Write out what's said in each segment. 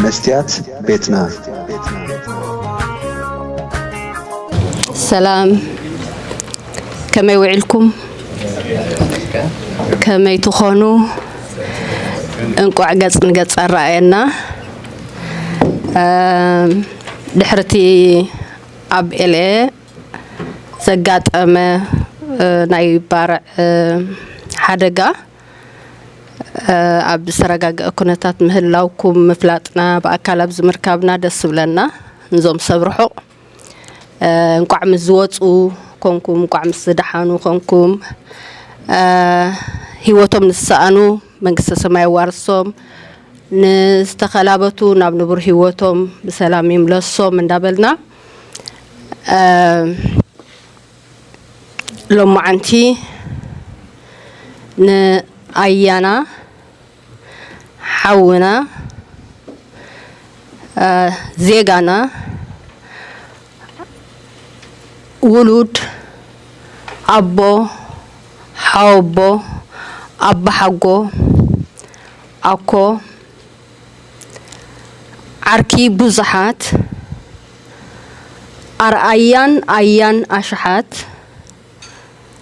መስትያት ቤትና። ሰላም፣ ከመይ ውዒልኩም? ከመይ ትኾኑ? እንቋዕ ገጽ ንገጽ ኣረኣየና። እም፣ ድሕርቲ ኣብ ኤልኤ ዘጋጠመ፣ እ፣ ናይ ባርዕ፣ እ፣ ሓደጋ፣ እ፣ ኣብ ዝተረጋገአ ኩነታት ምህላውኩም ምፍላጥና፣ ብኣካል ኣብዚ ምርካብና ደስ ዝብለና። ንዞም ሰብ ርሑቕ፣ እ፣ እንቋዕ ምስ ዝወፁ ኮንኩም፣ እንቋዕ ምስ ዝደሓኑ ኮንኩም። እ፣ ህይወቶም ንዝሰኣኑ መንግስተ ሰማይ የዋርሶም፣ ንዝተኸላበቱ ናብ ንቡር ህይወቶም ብሰላም ይምለሶም እንዳበልና፣ እ፣ ሎማዓንቲ ንኣያና ሓውና፣ እ፣ ዜጋና፣ ውሉድ፣ ኣቦ፣ ሓወቦ፣ ኣባሓጎ፣ ኣኮ፣ ዓርኪ ብዙሓት፣ ኣርኣያን ኣያን ኣሽሓት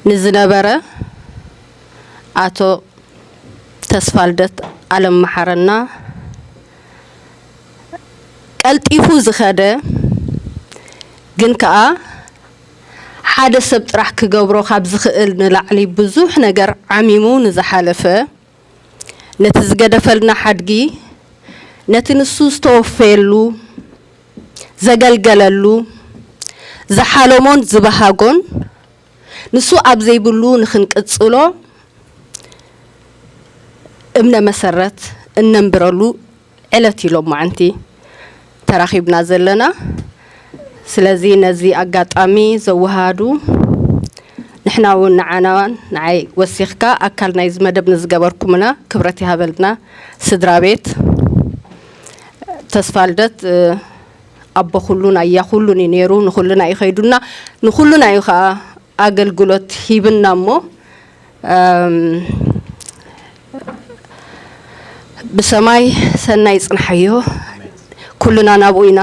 ንዝነበረ ኣቶ ተስፋልደት ኣለምመሓረና፣ ቀልጢፉ ዝኸደ፣ ግን ከኣ ሓደ ሰብ ጥራሕ ክገብሮ ካብ ዝኽእል ንላዕሊ ብዙሕ ነገር ዓሚሙ ንዝሓለፈ፣ ነቲ ዝገደፈልና ሓድጊ፣ ነቲ ንሱ ዝተወፈየሉ፣ ዘገልገለሉ፣ ዝሓለሞን ዝበሃጎን፣ ንሱ ኣብ ዘይብሉ ንኽንቅጽሎ እምነ መሰረት እነንብረሉ ዕለት እዩ ሎማዓንቲ ተራኺብና ዘለና። ስለዚ ነዚ ኣጋጣሚ ዘወሃዱ፣ ንሕና እውን ንዓናዋን ንዓይ ወሲኽካ ኣካል ናይዚ መደብ ንዝገበርኩምና ክብረት ይሃበልና። ስድራ ቤት ተስፋልደት፣ እ፣ ኣቦ ኩሉን ኣያ ኩሉን እዩ ነይሩ። ንኹልና እዩ ከይዱና፣ ንኹልና እዩ ከዓ ኣገልግሎት ሂብና እሞ፣ እም፣ ብሰማይ ሰናይ ጽንሓዮ፣ ኩልና ናብኡ ኢና።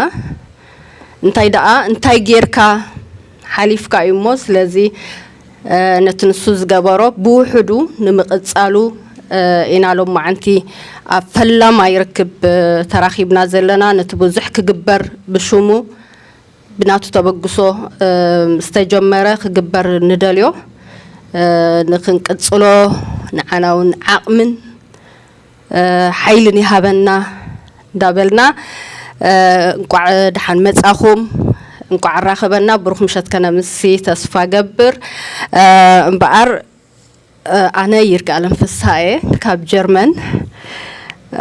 እንታይ ደኣ፣ እንታይ ጌርካ ሓሊፍካ እዩ እሞ፣ ስለዚ፣ እ፣ ነቲ ንሱ ዝገበሮ ብውሕዱ ንምቕጻሉ፣ እ፣ ኢና ሎማዓንቲ ኣብ ፈላማይ ርክብ፣ እ፣ ተራኺብና ዘለና። ነቲ ብዙሕ ክግበር ብሽሙ ብናቱ ተበግሶ፣ እ፣ ዝተጀመረ ክግበር ንደልዮ፣ እ፣ ንክንቅጽሎ ንዓና እውን ዓቕምን፣ እ፣ ሓይልን ይሃበና እንዳበልና፣ እ፣ እንቋዕ ደሓን መጻኹም፣ እንቋዕ ኣራኸበና። ብሩኽ ምሸት ከነምሲ ተስፋ ገብር። እ፣ እምበኣር፣ እ፣ ኣነ ይርጋለም ፍስሃየ ካብ ጀርመን።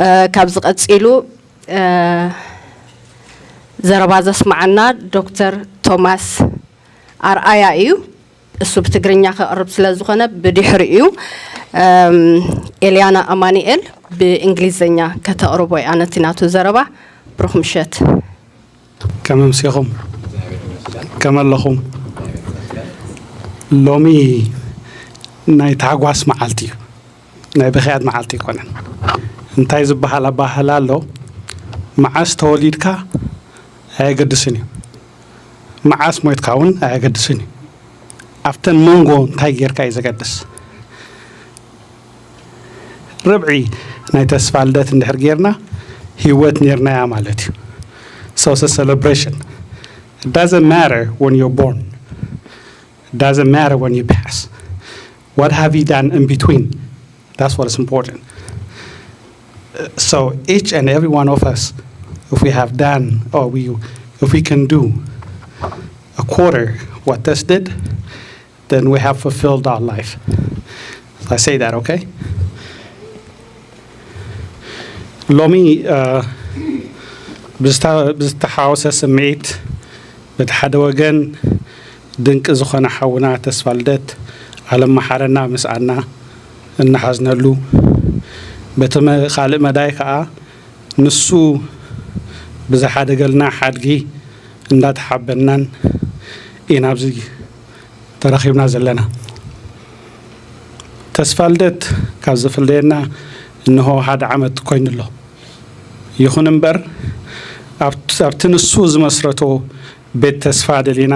እ፣ ካብዚ ቀጺሉ፣ እ፣ ዘረባ ዘስማዓና ዶክተር ቶማስ ኣርኣያ እዩ። እሱ ብትግርኛ ከቕርብ ስለ ዝኾነ ብድሕሪኡ፣ እም፣ ኤልያና ኣማኑኤል ብእንግሊዝኛ ከተቕርቦ እያ ነቲ ናቱ ዘረባ። ብሩኽ ምሸት። ከመይ ኣምሲኹም? ከመይ ኣለኹም? ሎሚ ናይ ታሕጓስ መዓልቲ እዩ፣ ናይ ብኽያት መዓልቲ ኣይኮነን። እንታይ ዝበሃል ኣባህላ ኣሎ? መዓስ ተወሊድካ ኣየገድስን እዩ፣ መዓስ ሞይትካ እውን ኣየገድስን እዩ። ኣብተን መንጎ እንታይ ጌርካ እዩ ዘገድስ። ርብዒ ናይ ተስፋ ልደት እንድሕር ጌርና፣ ህይወት ኔርናያ ማለት እዩ። So it's a celebration. It doesn't matter when you're born. It doesn't matter when you pass. What have you done in between? That's what is important. So each and every one of us, if we have done, or we, if we can do a quarter what this did, then we have fulfilled our life. I say that, okay? ሎሚ ብዝተሓወሰ ስምዒት፣ በቲ ሓደ ወገን ድንቂ ዝኾነ ሓውና ተስፋ ልደት ኣለማሓረና ምስኣና እናሓዝነሉ፣ በቲ ካልእ መዳይ ከዓ ንሱ ብዝሓደገልና ሓድጊ እንዳተሓበናን ኢና ኣብዚ ተረኺብና ዘለና። ተስፋ ልደት ካብ ዝፍለየና እንሆ ሓደ ዓመት ኮይኑ ኣሎ። ይኹን እምበር ኣብቲ ንሱ ዝመስረቶ ቤት ተስፋ ደሊና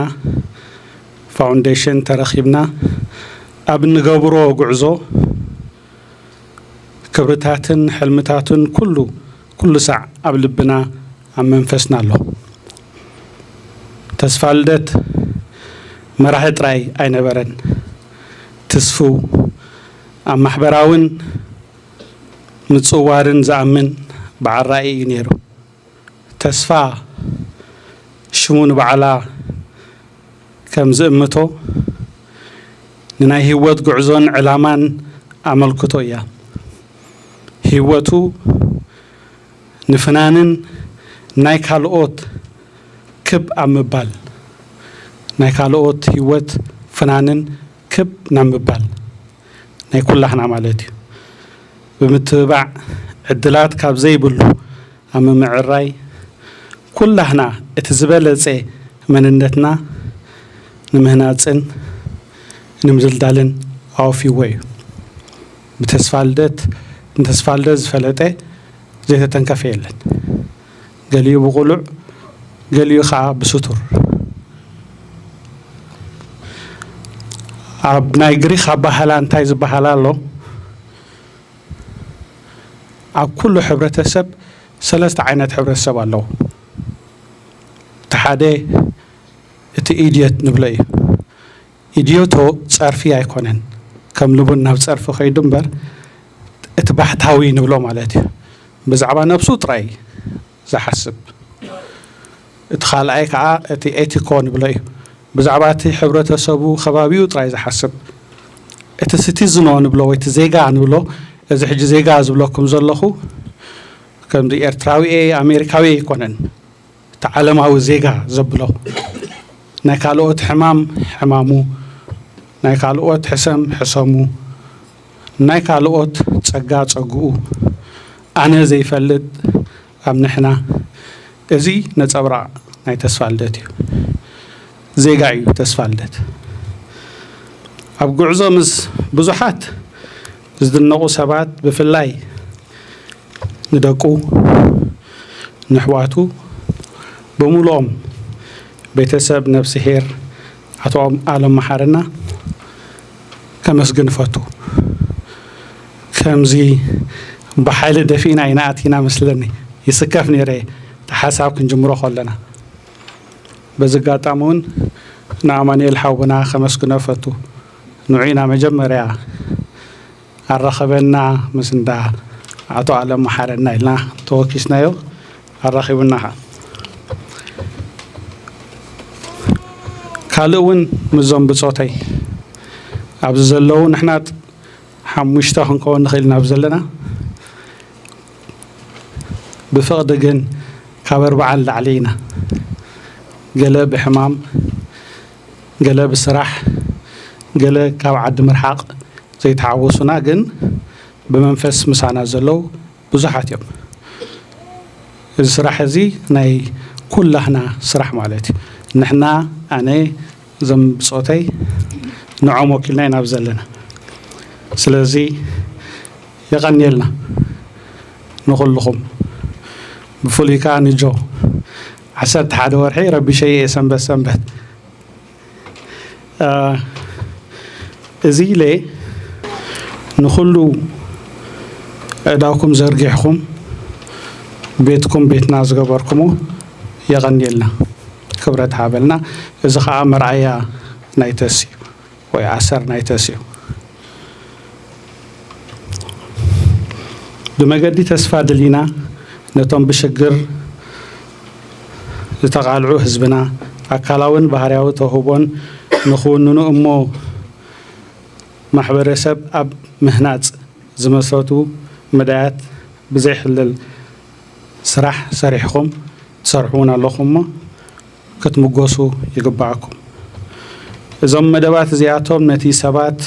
ፋውንዴሽን ተረኺብና ኣብ እንገብሮ ጉዕዞ ክብርታትን ሕልምታትን ኩሉ ኩሉ ሳዕ ኣብ ልብና ኣብ መንፈስና ኣሎ። ተስፋ ልደት መራሒ ጥራይ ኣይነበረን። ትስፉው ኣብ ማሕበራውን ምጽዋርን ዝኣምን በዓል ራእይ እዩ ነይሩ። ተስፋ ሽሙ ንባዕላ ከም ዝእምቶ ንናይ ህይወት ጉዕዞን ዕላማን ኣመልክቶ እያ። ህይወቱ ንፍናንን ናይ ካልኦት ክብ ኣብ ምባል ናይ ካልኦት ህይወት ፍናንን ክብ ናብ ምባል ናይ ኩላህና ማለት እዩ። ብምትብባዕ ዕድላት ካብ ዘይብሉ ኣብ ምምዕራይ ኩላህና እቲ ዝበለጸ መንነትና ንምህናጽን ንምድልዳልን ኣወፊዎ እዩ። ብተስፋ ልደት ንተስፋ ልደት ዝፈለጠ ዘይተተንከፈ የለን። ገሊኡ ብቑሉዕ ገሊኡ ኸዓ ብስቱር። ኣብ ናይ ግሪኽ ኣባህላ እንታይ ዝበሃል ኣሎ? ኣብ ኩሉ ሕብረተሰብ ሰለስተ ዓይነት ሕብረተሰብ ኣለዉ። እቲ ሓደ እቲ ኢድዮት ንብሎ እዩ። ኢድዮቶ ጸርፊ ኣይኮነን፣ ከም ልቡን ናብ ጸርፊ ከይዱ እምበር እቲ ባሕታዊ ንብሎ ማለት እዩ። ብዛዕባ ነብሱ ጥራይ ዝሓስብ። እቲ ካልኣይ ከዓ እቲ ኤቲኮ ንብሎ እዩ። ብዛዕባ እቲ ሕብረተሰቡ ከባቢኡ ጥራይ ዝሓስብ። እቲ ሲቲዝኖ ንብሎ ወይ እቲ ዜጋ ንብሎ፣ እዚ ሕጂ ዜጋ ዝብለኩም ዘለኹ ከምዚ ኤርትራዊ እየ ኣሜሪካዊ ኣይኮነን። እቲ ዓለማዊ ዜጋ ዘብሎ ናይ ካልኦት ሕማም ሕማሙ፣ ናይ ካልኦት ሕሰም ሕሰሙ፣ ናይ ካልኦት ጸጋ ጸግኡ፣ ኣነ ዘይፈልጥ ኣብ ንሕና፣ እዚ ነጸብራቕ ናይ ተስፋ ልደት እዩ። ዜጋ እዩ ተስፋ ልደት። ኣብ ጉዕዞ ምስ ብዙሓት ዝድነቑ ሰባት ብፍላይ ንደቁ፣ ንኣሕዋቱ፣ ብምሉኦም ቤተሰብ ነብስሄር ኣቶ ኣለም መሓርና ከመስግን እፈቱ። ከምዚ ብሓይሊ ደፊእና ኢና ኣቲና መስለኒ ይስከፍ ነይረ፣ እቲ ሓሳብ ክንጅምሮ ከለና። በዚ ኣጋጣሚ እውን ንኣማኑኤል ሓውና ከመስግኖ እፈቱ። ንዑ ኢና መጀመርያ ኣራኸበና ምስ እንዳ ኣቶ ኣለም መሓረና ኢልና ተወኪስናዮ፣ ኣራኺቡና ኸዓ። ካልእ እውን ምስዞም ብጾተይ ኣብዚ ዘለዉ ንሕና ሓሙሽተ ክንከውን ንኽእል ኢና ኣብዚ ዘለና። ብፍቕዲ ግን ካብ ኣርባዓ ንላዕሊ ኢና። ገለ ብሕማም፣ ገለ ብስራሕ፣ ገለ ካብ ዓዲ ምርሓቕ ዘይተሓወሱና ግን ብመንፈስ ምሳና ዘለዉ ብዙሓት እዮም። እዚ ስራሕ እዚ ናይ ኩላህና ስራሕ ማለት እዩ። ንሕና፣ ኣነ፣ እዞም ብጾተይ ንዖም ወኪልና ኢና ኣብዚ ዘለና። ስለዚ የቐንየልና ንኹልኹም፣ ብፍሉይ ከኣ ንጆ። ዓሰርተ ሓደ ወርሒ ረቢሸ እየ ሰንበት ሰንበት። እ፣ እዚ ኢለ ንኹሉ ኣእዳውኩም ዘርጊሕኩም ቤትኩም ቤትና ዝገበርኩሞ የቐንየልና፣ ክብረት ሃበልና። እዚ ኸኣ መርኣያ ናይ ተሲ እዩ ወይ ኣሰር ናይ ተሲ እዩ። ብመገዲ ተስፋ ድሊና ነቶም ብሽግር ዝተቓልዑ ህዝብና ኣካላውን ባህርያዊ ተውህቦን ንኽውንኑ እሞ ማሕበረሰብ ኣብ ምህናጽ ዝመስረቱ መዳያት ብዘይሕለል ስራሕ ሰሪሕኹም ትሰርሑ እውን ኣለኹም እሞ ክትምጎሱ ይግባኣኩም። እዞም መደባት እዚኣቶም ነቲ ሰባት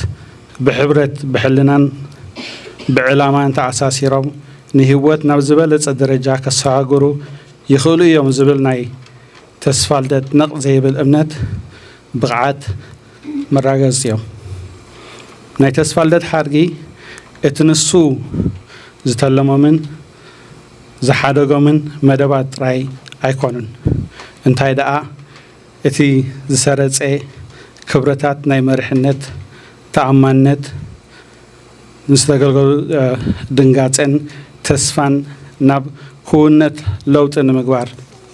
ብሕብረት ብሕልናን ብዕላማን ተኣሳሲሮም ንህይወት ናብ ዝበለጸ ደረጃ ከሰጋግሩ ይኽእሉ እዮም ዝብል ናይ ተስፋ ልደት ነቕ ዘይብል እምነት ብቕዓት መራገጽቲ እዮም። ናይ ተስፋ ልደት ሓድጊ እቲ ንሱ ዝተለሞምን ዝሓደጎምን መደባት ጥራይ ኣይኮኑን። እንታይ ደኣ እቲ ዝሰረጸ ክብርታት ናይ መሪሕነት፣ ተኣማንነት፣ ንዝተገልገሉ ድንጋጸን ተስፋን ናብ ክውንነት ለውጢ ንምግባር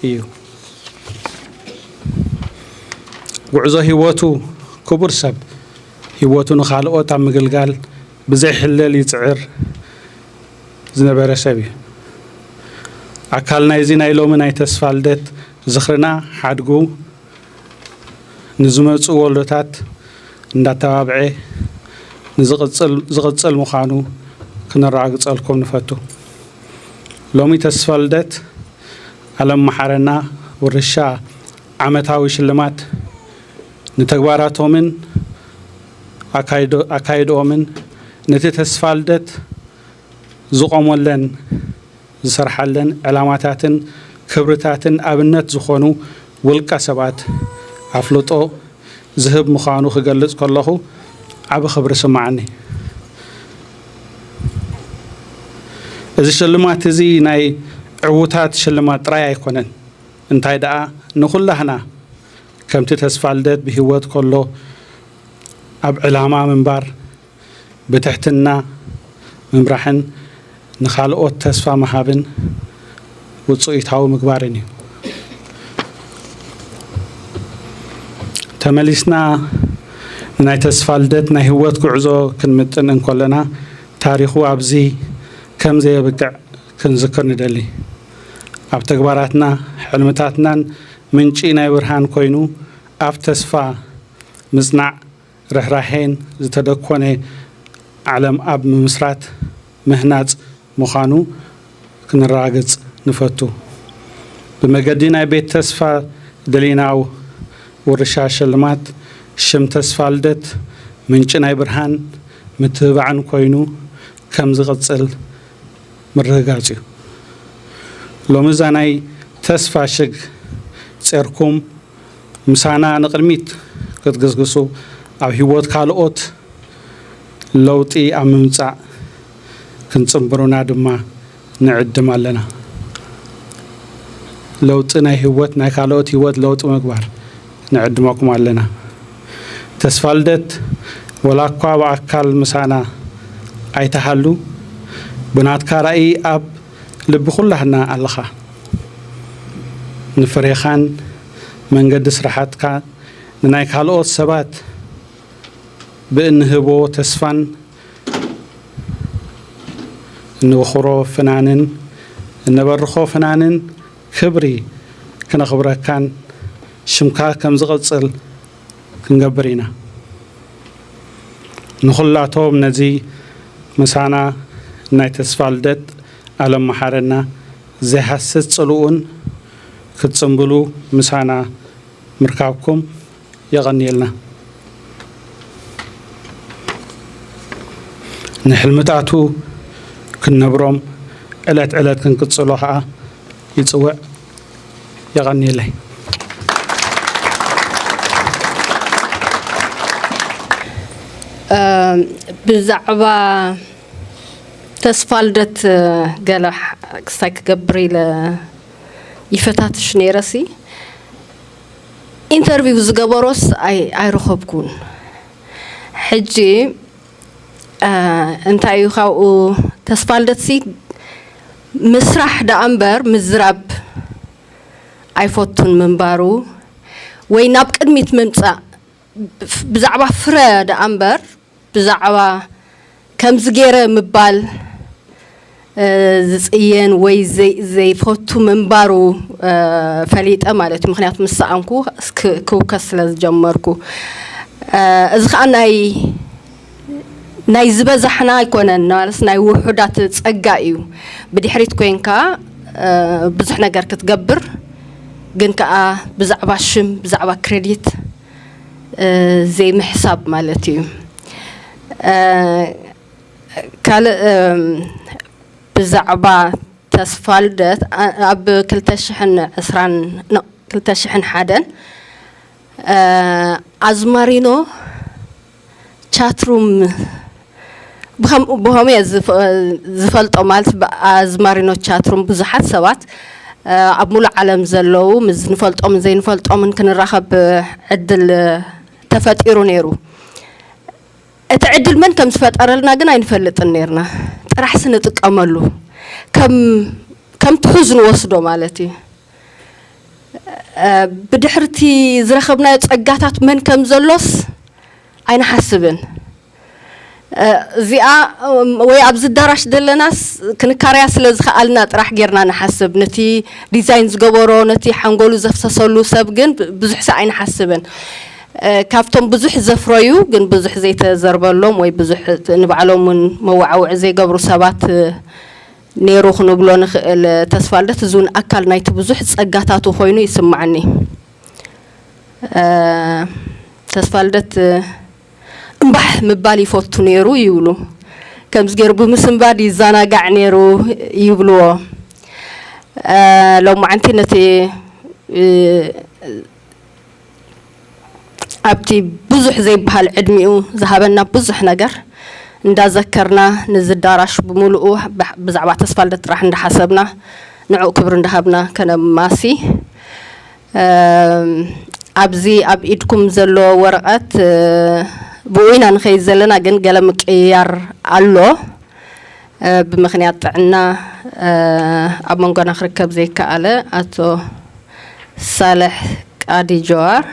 እዩ። ጉዕዞ ህይወቱ ክቡር ሰብ ህይወቱ ንኻልኦት ኣብ ምግልጋል ብዘይሕለል ይጽዕር ዝነበረ ሰብ እዩ። ኣካል ናይዚ ናይ ሎሚ ናይ ተስፋ ልደት ዝኽርና ሓድጉ ንዝመጹ ወለዶታት እንዳተባብዐ ንዝቕጽል ዝቕጽል ምዃኑ ክነረጋግጸልኩም ንፈቱ። ሎሚ ተስፋ ልደት ኣለም መሓረና ውርሻ ዓመታዊ ሽልማት ንተግባራቶምን ኣካይዶ- ኣካይድኦምን ነቲ ተስፋ ልደት ዝቖመለን ዝሰርሓለን ዕላማታትን ክብርታትን ኣብነት ዝኾኑ ውልቀ ሰባት ኣፍልጦ ዝህብ ምዃኑ ክገልጽ ከለኹ ዓቢ ክብሪ ይስምዓኒ። እዚ ሽልማት እዚ ናይ ዕዉታት ሽልማት ጥራይ ኣይኮነን። እንታይ ደኣ ንኹላህና ከምቲ ተስፋ ልደት ብህይወት ከሎ ኣብ ዕላማ ምንባር፣ ብትሕትና ምምራሕን ንኻልኦት ተስፋ ምሃብን ውጽኢታዊ ምግባርን እዩ። ተመሊስና ንናይ ተስፋ ልደት ናይ ህይወት ጉዕዞ ክንምጥን እንከለና ታሪኹ ኣብዚ ከም ዘየብቅዕ ክንዝክር ንደሊ። ኣብ ተግባራትና ሕልምታትናን ምንጪ ናይ ብርሃን ኮይኑ ኣብ ተስፋ ምጽናዕ ርሕራሄን ዝተደኮነ ዓለም ኣብ ምምስራት ምህናጽ ምዃኑ ክነረጋግጽ ንፈቱ። ብመገዲ ናይ ቤት ተስፋ ደሊናው ውርሻ ሽልማት ሽም ተስፋ ልደት ምንጪ ናይ ብርሃን ምትብባዕን ኮይኑ ከም ዝቕጽል ምርግጋጽ እዩ። ሎሚ እዛ ናይ ተስፋ ሽግ ጼርኩም ምሳና ንቕድሚት ክትግስግሱ ኣብ ህይወት ካልኦት ለውጢ ኣብ ምምጻእ ክንጽንብሩና ድማ ንዕድም ኣለና። ለውጢ ናይ ህይወት ናይ ካልኦት ህይወት ለውጢ ምግባር ንዕድመኩም ኣለና። ተስፋ ልደት ወላ እኳ ብኣካል ምሳና ኣይተሃሉ ብናትካ ራእይ ኣብ ልቢ ኩላህና ኣለኻ። ንፍሬኻን መንገዲ ስራሓትካ ንናይ ካልኦት ሰባት ብእንህቦ ተስፋን እንብኽሮ ፍናንን እነበርኾ ፍናንን ክብሪ ክነኽብረካን ሽምካ ከም ዝቕጽል ክንገብር ኢና። ንኹላቶም ነዚ ምሳና ናይ ተስፋ ልደት ኣለም መሓረና ዘይሃስስ ጽልኡን ክትጽንብሉ ምሳና ምርካብኩም የቐንየልና። ንሕልምታቱ ክንነብሮም ዕለት ዕለት ክንቅጽሎ ኸኣ ይጽውዕ። የቐንየለይ። ብዛዕባ ተስፋ ልደት ገለ ክስታይ ክገብር ኢለ ይፈታትሽ ነይረሲ ኢንተርቪው ዝገበሮስ ኣይረኸብኩን። ሕጂ እንታይ እዩ ካብኡ ተስፋ ልደትሲ ምስራሕ ደኣ እምበር ምዝራብ ኣይፈቱን ምንባሩ ወይ ናብ ቅድሚት ምምፃእ ብዛዕባ ፍረ ደኣ እምበር ብዛዕባ ከምዚ ገይረ ምባል ዝፅየን ወይ ዘይፈቱ ምንባሩ ፈሊጠ ማለት እዩ። ምክንያቱ ምስ ሰኣንኩ ክውከስ ስለ ዝጀመርኩ እዚ ከዓ ናይ ናይ ዝበዛሕና ኣይኮነን ማለት ናይ ውሑዳት ፀጋ እዩ። ብድሕሪት ኮይንካ ብዙሕ ነገር ክትገብር ግን ከዓ ብዛዕባ ሽም ብዛዕባ ክሬዲት ዘይምሕሳብ ማለት እዩ። ካልእ ብዛዕባ ተስፋ ልደት ኣብ ክልተ ሽሕን ዕስራን ክልተ ሽሕን ሓደን ኣዝማሪኖ ቻትሩም ብኸምኡ ብኸምኡ እየ ዝፈልጦ ማለት ኣዝማሪኖ ቻትሩም ብዙሓት ሰባት ኣብ ሙሉእ ዓለም ዘለዉ ምስ ንፈልጦምን ዘይንፈልጦምን ክንራኸብ ዕድል ተፈጢሩ ነይሩ። እቲ ዕድል መን ከም ዝፈጠረልና ግን ኣይንፈልጥን ነይርና። ጥራሕሲ ንጥቀመሉ ከም ከም ትሑዝ ንወስዶ ማለት እዩ። ብድሕርቲ ዝረኸብናዮ ጸጋታት መን ከም ዘሎስ ኣይንሓስብን። እዚኣ ወይ ኣብዚ ኣዳራሽ ዘለናስ ክንካረያ ስለ ዝኸኣልና ጥራሕ ጌርና ንሓስብ። ነቲ ዲዛይን ዝገበሮ፣ ነቲ ሓንጎሉ ዘፍሰሰሉ ሰብ ግን ብዙሕ ሰ ኣይንሓስብን። ካብቶም ብዙሕ ዘፍረዩ ግን ብዙሕ ዘይተዘርበሎም ወይ ብዙሕ ንባዕሎም እውን መዋዕውዒ ዘይገብሩ ሰባት ነይሩ ክንብሎ ንኽእል። ተስፋልደት እዚ እውን ኣካል ናይቲ ብዙሕ ጸጋታቱ ኮይኑ ይስምዓኒ። ተስፋልደት እምባሕ ምባል ይፈቱ ነይሩ ይብሉ። ከምዚ ገይሩ ብምስንባድ ይዘናጋዕ ነይሩ ይብልዎ። ሎማዓንቲ ነቲ ኣብቲ ብዙሕ ዘይበሃል ዕድሚኡ ዝሃበና ብዙሕ ነገር እንዳዘከርና፣ ነዚ ኣዳራሽ ብምሉኡ ብዛዕባ ተስፋልደት ጥራሕ እንዳሓሰብና፣ ንዕኡ ክብሪ እንዳሃብና ከነማሲ፣ ኣብዚ ኣብ ኢድኩም ዘሎ ወረቐት ብኡ ኢና ንኸይድ ዘለና፣ ግን ገለ ምቅይያር ኣሎ። ብምኽንያት ጥዕና ኣብ መንጎና ክርከብ ዘይከኣለ ኣቶ ሳልሕ ቃዲ ጀዋር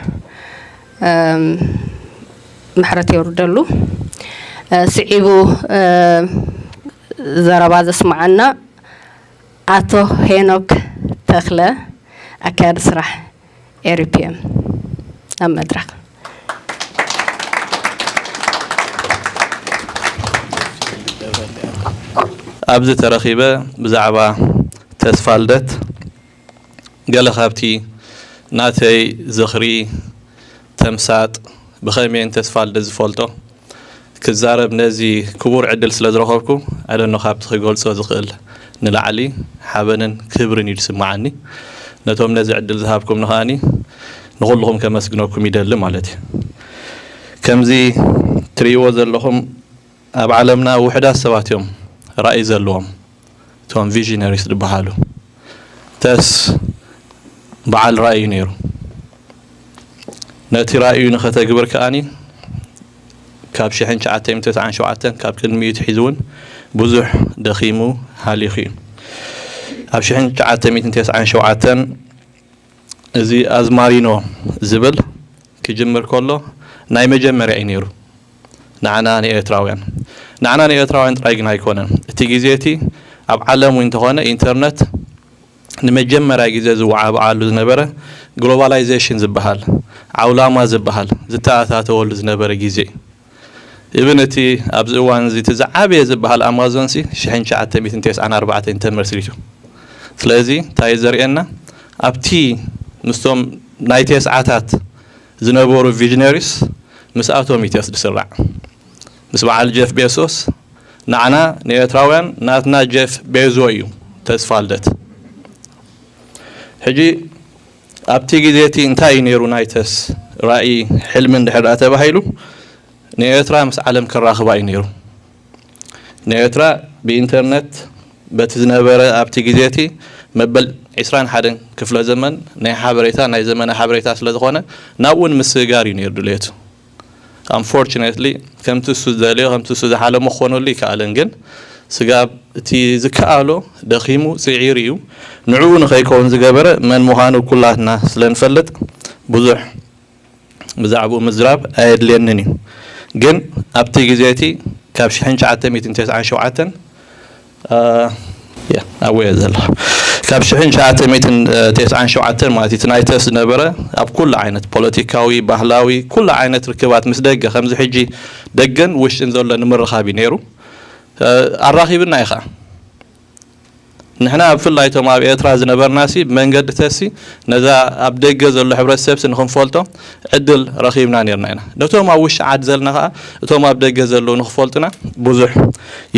ምሕረት የውርደሉ። ስዒቡ ዘረባ ዘስምዓና ኣቶ ሄኖክ ተኽለ፣ ኣካያዲ ስራሕ ኤሪፒኤም፣ ኣብ መድረኽ። ኣብዚ ተረኺበ ብዛዕባ ተስፋልደት ገለ ካብቲ ናተይ ዝኽሪ፣ ተምሳጥ፣ ብኸመይ እየ ንተስፋልደት ዝፈልጦ ክዛረብ ነዚ ክቡር ዕድል ስለ ዝረኸብኩ፣ ኣደኖ ካብቲ ክገልጾ ዝኽእል ንላዕሊ ሓበንን ክብርን እዩ ዝስምዓኒ። ነቶም ነዚ ዕድል ዝሃብኩምኒ ከኣኒ ንኹልኹም ከመስግነኩም ይደሊ ማለት እዩ። ከምዚ ትርእይዎ ዘለኹም ኣብ ዓለምና ውሑዳት ሰባት እዮም ራእይ ዘለዎም፣ እቶም ቪዥነሪስ ዝበሃሉ። ተስ በዓል ራእይ እዩ ነይሩ። ነቲ ራእዩ ንኸተግብር ከኣኒ ካብ ሽሕን ትሽዓተ ሚእትን ተስዓን ሸውዓተን ካብ ቅድሚኡ ትሒዙ እውን ብዙሕ ደኺሙ ሃሊኹ እዩ። ኣብ ሽሕን ትሽዓተ ሚእትን ተስዓን ሸውዓተን እዚ ኣዝማሪኖ ዝብል ክጅምር ከሎ ናይ መጀመርያ እዩ ነይሩ። ንዓና ንኤርትራውያን ንዓና ንኤርትራውያን ጥራይ ግን ኣይኮነን። እቲ ግዜ እቲ ኣብ ዓለም እውን እንተኾነ ኢንተርነት ንመጀመርያ ግዜ ዝወዓብዓሉ ዝነበረ ግሎባላይዜሽን ዝበሃል ዓውላማ ዝበሃል ዝተኣታተወሉ ዝነበረ ግዜ እዩ። ኢብን እቲ ኣብዚ እዋን እዚ እቲ ዝዓበየ ዝበሃል ኣማዞን ሲ ሽሕን ትሽዓተ ሚእትን ተስዓን ኣርባዕተን ተመስሪቱ። ስለዚ እንታይ እዩ ዘርእየና? ኣብቲ ምስቶም ናይ ተስዓታት ዝነበሩ ቪዥነሪስ ምስኣቶም እዩ ተስ ዝስራዕ። ምስ በዓል ጀፍ ቤሶስ ንዓና ንኤርትራውያን ናትና ጀፍ ቤዞ እዩ ተስፋልደት። ሕጂ ኣብቲ ግዜ እቲ እንታይ እዩ ነይሩ ናይ ተስ ራእይ ሕልሚ እንድሕር ደኣ ተባሂሉ ንኤርትራ ምስ ዓለም ከራኽባ እዩ ነይሩ። ንኤርትራ ብኢንተርነት በቲ ዝነበረ ኣብቲ ግዜ እቲ መበል ዕስራን ሓደን ክፍለ ዘመን ናይ ሓበሬታ ናይ ዘመነ ሓበሬታ ስለ ዝኾነ ናብኡ ንምስግጋር እዩ ነይሩ ድሌቱ። Unfortunately ከምቲ እሱ ዝደልዮ ከምቲ እሱ ዝሓለሞ ክኾነሉ ይከኣልን ግን ስጋብ እቲ ዝከኣሎ ደኺሙ ጽዒሩ እዩ። ንዕኡ ንኸይከውን ዝገበረ መን ምዃኑ ኩላትና ስለ ንፈልጥ ብዙሕ ብዛዕባኡ ምዝራብ ኣየድልየንን እዩ። ግን ኣብቲ ግዜ እቲ ካብ ሽሕን ትሽዓተ ሚእትን ተስዓን ሸውዓተን ኣወየ ዘለኹ ካብ ሽሕን ትሽዓተ ሚእትን ተስዓን ሸውዓተን ማለት እቲ ናይ ተስ ዝነበረ ኣብ ኩሉ ዓይነት ፖለቲካዊ፣ ባህላዊ፣ ኩሉ ዓይነት ርክባት ምስ ደገ ከምዚ ሕጂ ደገን ውሽጥን ዘሎ ንምርኻብ እዩ ነይሩ። ኣራኺብና እዩ ኸዓ። ንሕና ብፍላይ እቶም ኣብ ኤርትራ ዝነበርናሲ ብመንገዲ ተሲ ነዛ ኣብ ደገ ዘሎ ሕብረተሰብሲ ንኽንፈልጦ ዕድል ረኺብና ነርና ኢና። ነቶም ኣብ ውሽጢ ዓዲ ዘለና ኸዓ እቶም ኣብ ደገ ዘለዉ ንኽፈልጡና ብዙሕ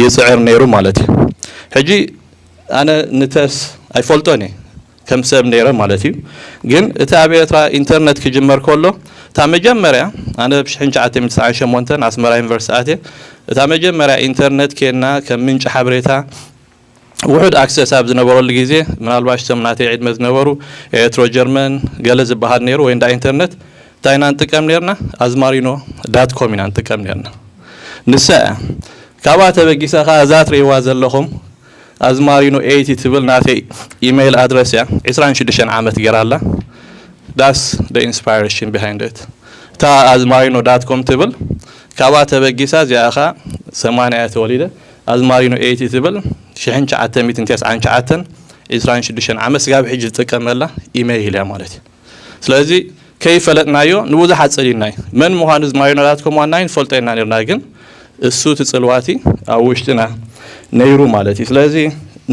ይጽዕር ነይሩ ማለት እዩ። ሕጂ ኣነ ንተስ ኣይፈልጦን እየ ከም ሰብ ነይረ ማለት እዩ። ግን እቲ ኣብ ኤርትራ ኢንተርነት ክጅመር ከሎ እታ መጀመርያ ኣነ ብ ሽሕን ትሽዓተ ሚእትን ተስዓን ሸሞንተን ኣስመራ ዩኒቨርሲቲ ኣትየ እታ መጀመርያ ኢንተርነት ኬና ከም ምንጪ ሓበሬታ ውሑድ ኣክሰስ ኣብ ዝነበረሉ ግዜ፣ ምናልባሽ እቶም ናተይ ዕድመ ዝነበሩ ኤርትሮ ጀርመን ገለ ዝበሃል ነይሩ፣ ወይ እንዳ ኢንተርነት እንታይ ኢና ንጥቀም ነርና? ኣዝማሪኖ ዳት ኮም ኢና ንጥቀም ነርና። ንሳ እያ። ካብኣ ተበጊሳ ከኣ እዛ ትርእይዋ ዘለኹም ኣዝማሪኖ ኤይቲ ትብል ናተይ ኢሜይል ኣድረስ እያ። ዕስራን ሽዱሽተን ዓመት ገይራ ኣላ። That's the inspiration behind it። እታ ኣዝማሪኖ ዳት ኮም ትብል ካብኣ ተበጊሳ፣ እዚኣ ኸኣ ሰማንያ እያ ተወሊደ። ኣዝማሪኖ ኤይቲ ትብል ሽሕን ትሽዓተ ሚእትን ተስዓን ትሽዓተን፣ ዕስራን ሽዱሽተን ዓመት ስጋብ ሕጂ ዝጥቀመላ ኢሜይል እያ ማለት እዩ። ስለዚ ከይፈለጥናዮ ንብዙሓት ጸሊናይ። መን ምዃኑ ኣዝማሪኖ ዳት ኮም ዋና ንፈልጦ ኢና ነርና፣ ግን እሱ እቲ ጽልዋቲ ኣብ ውሽጥና ነይሩ ማለት እዩ። ስለዚ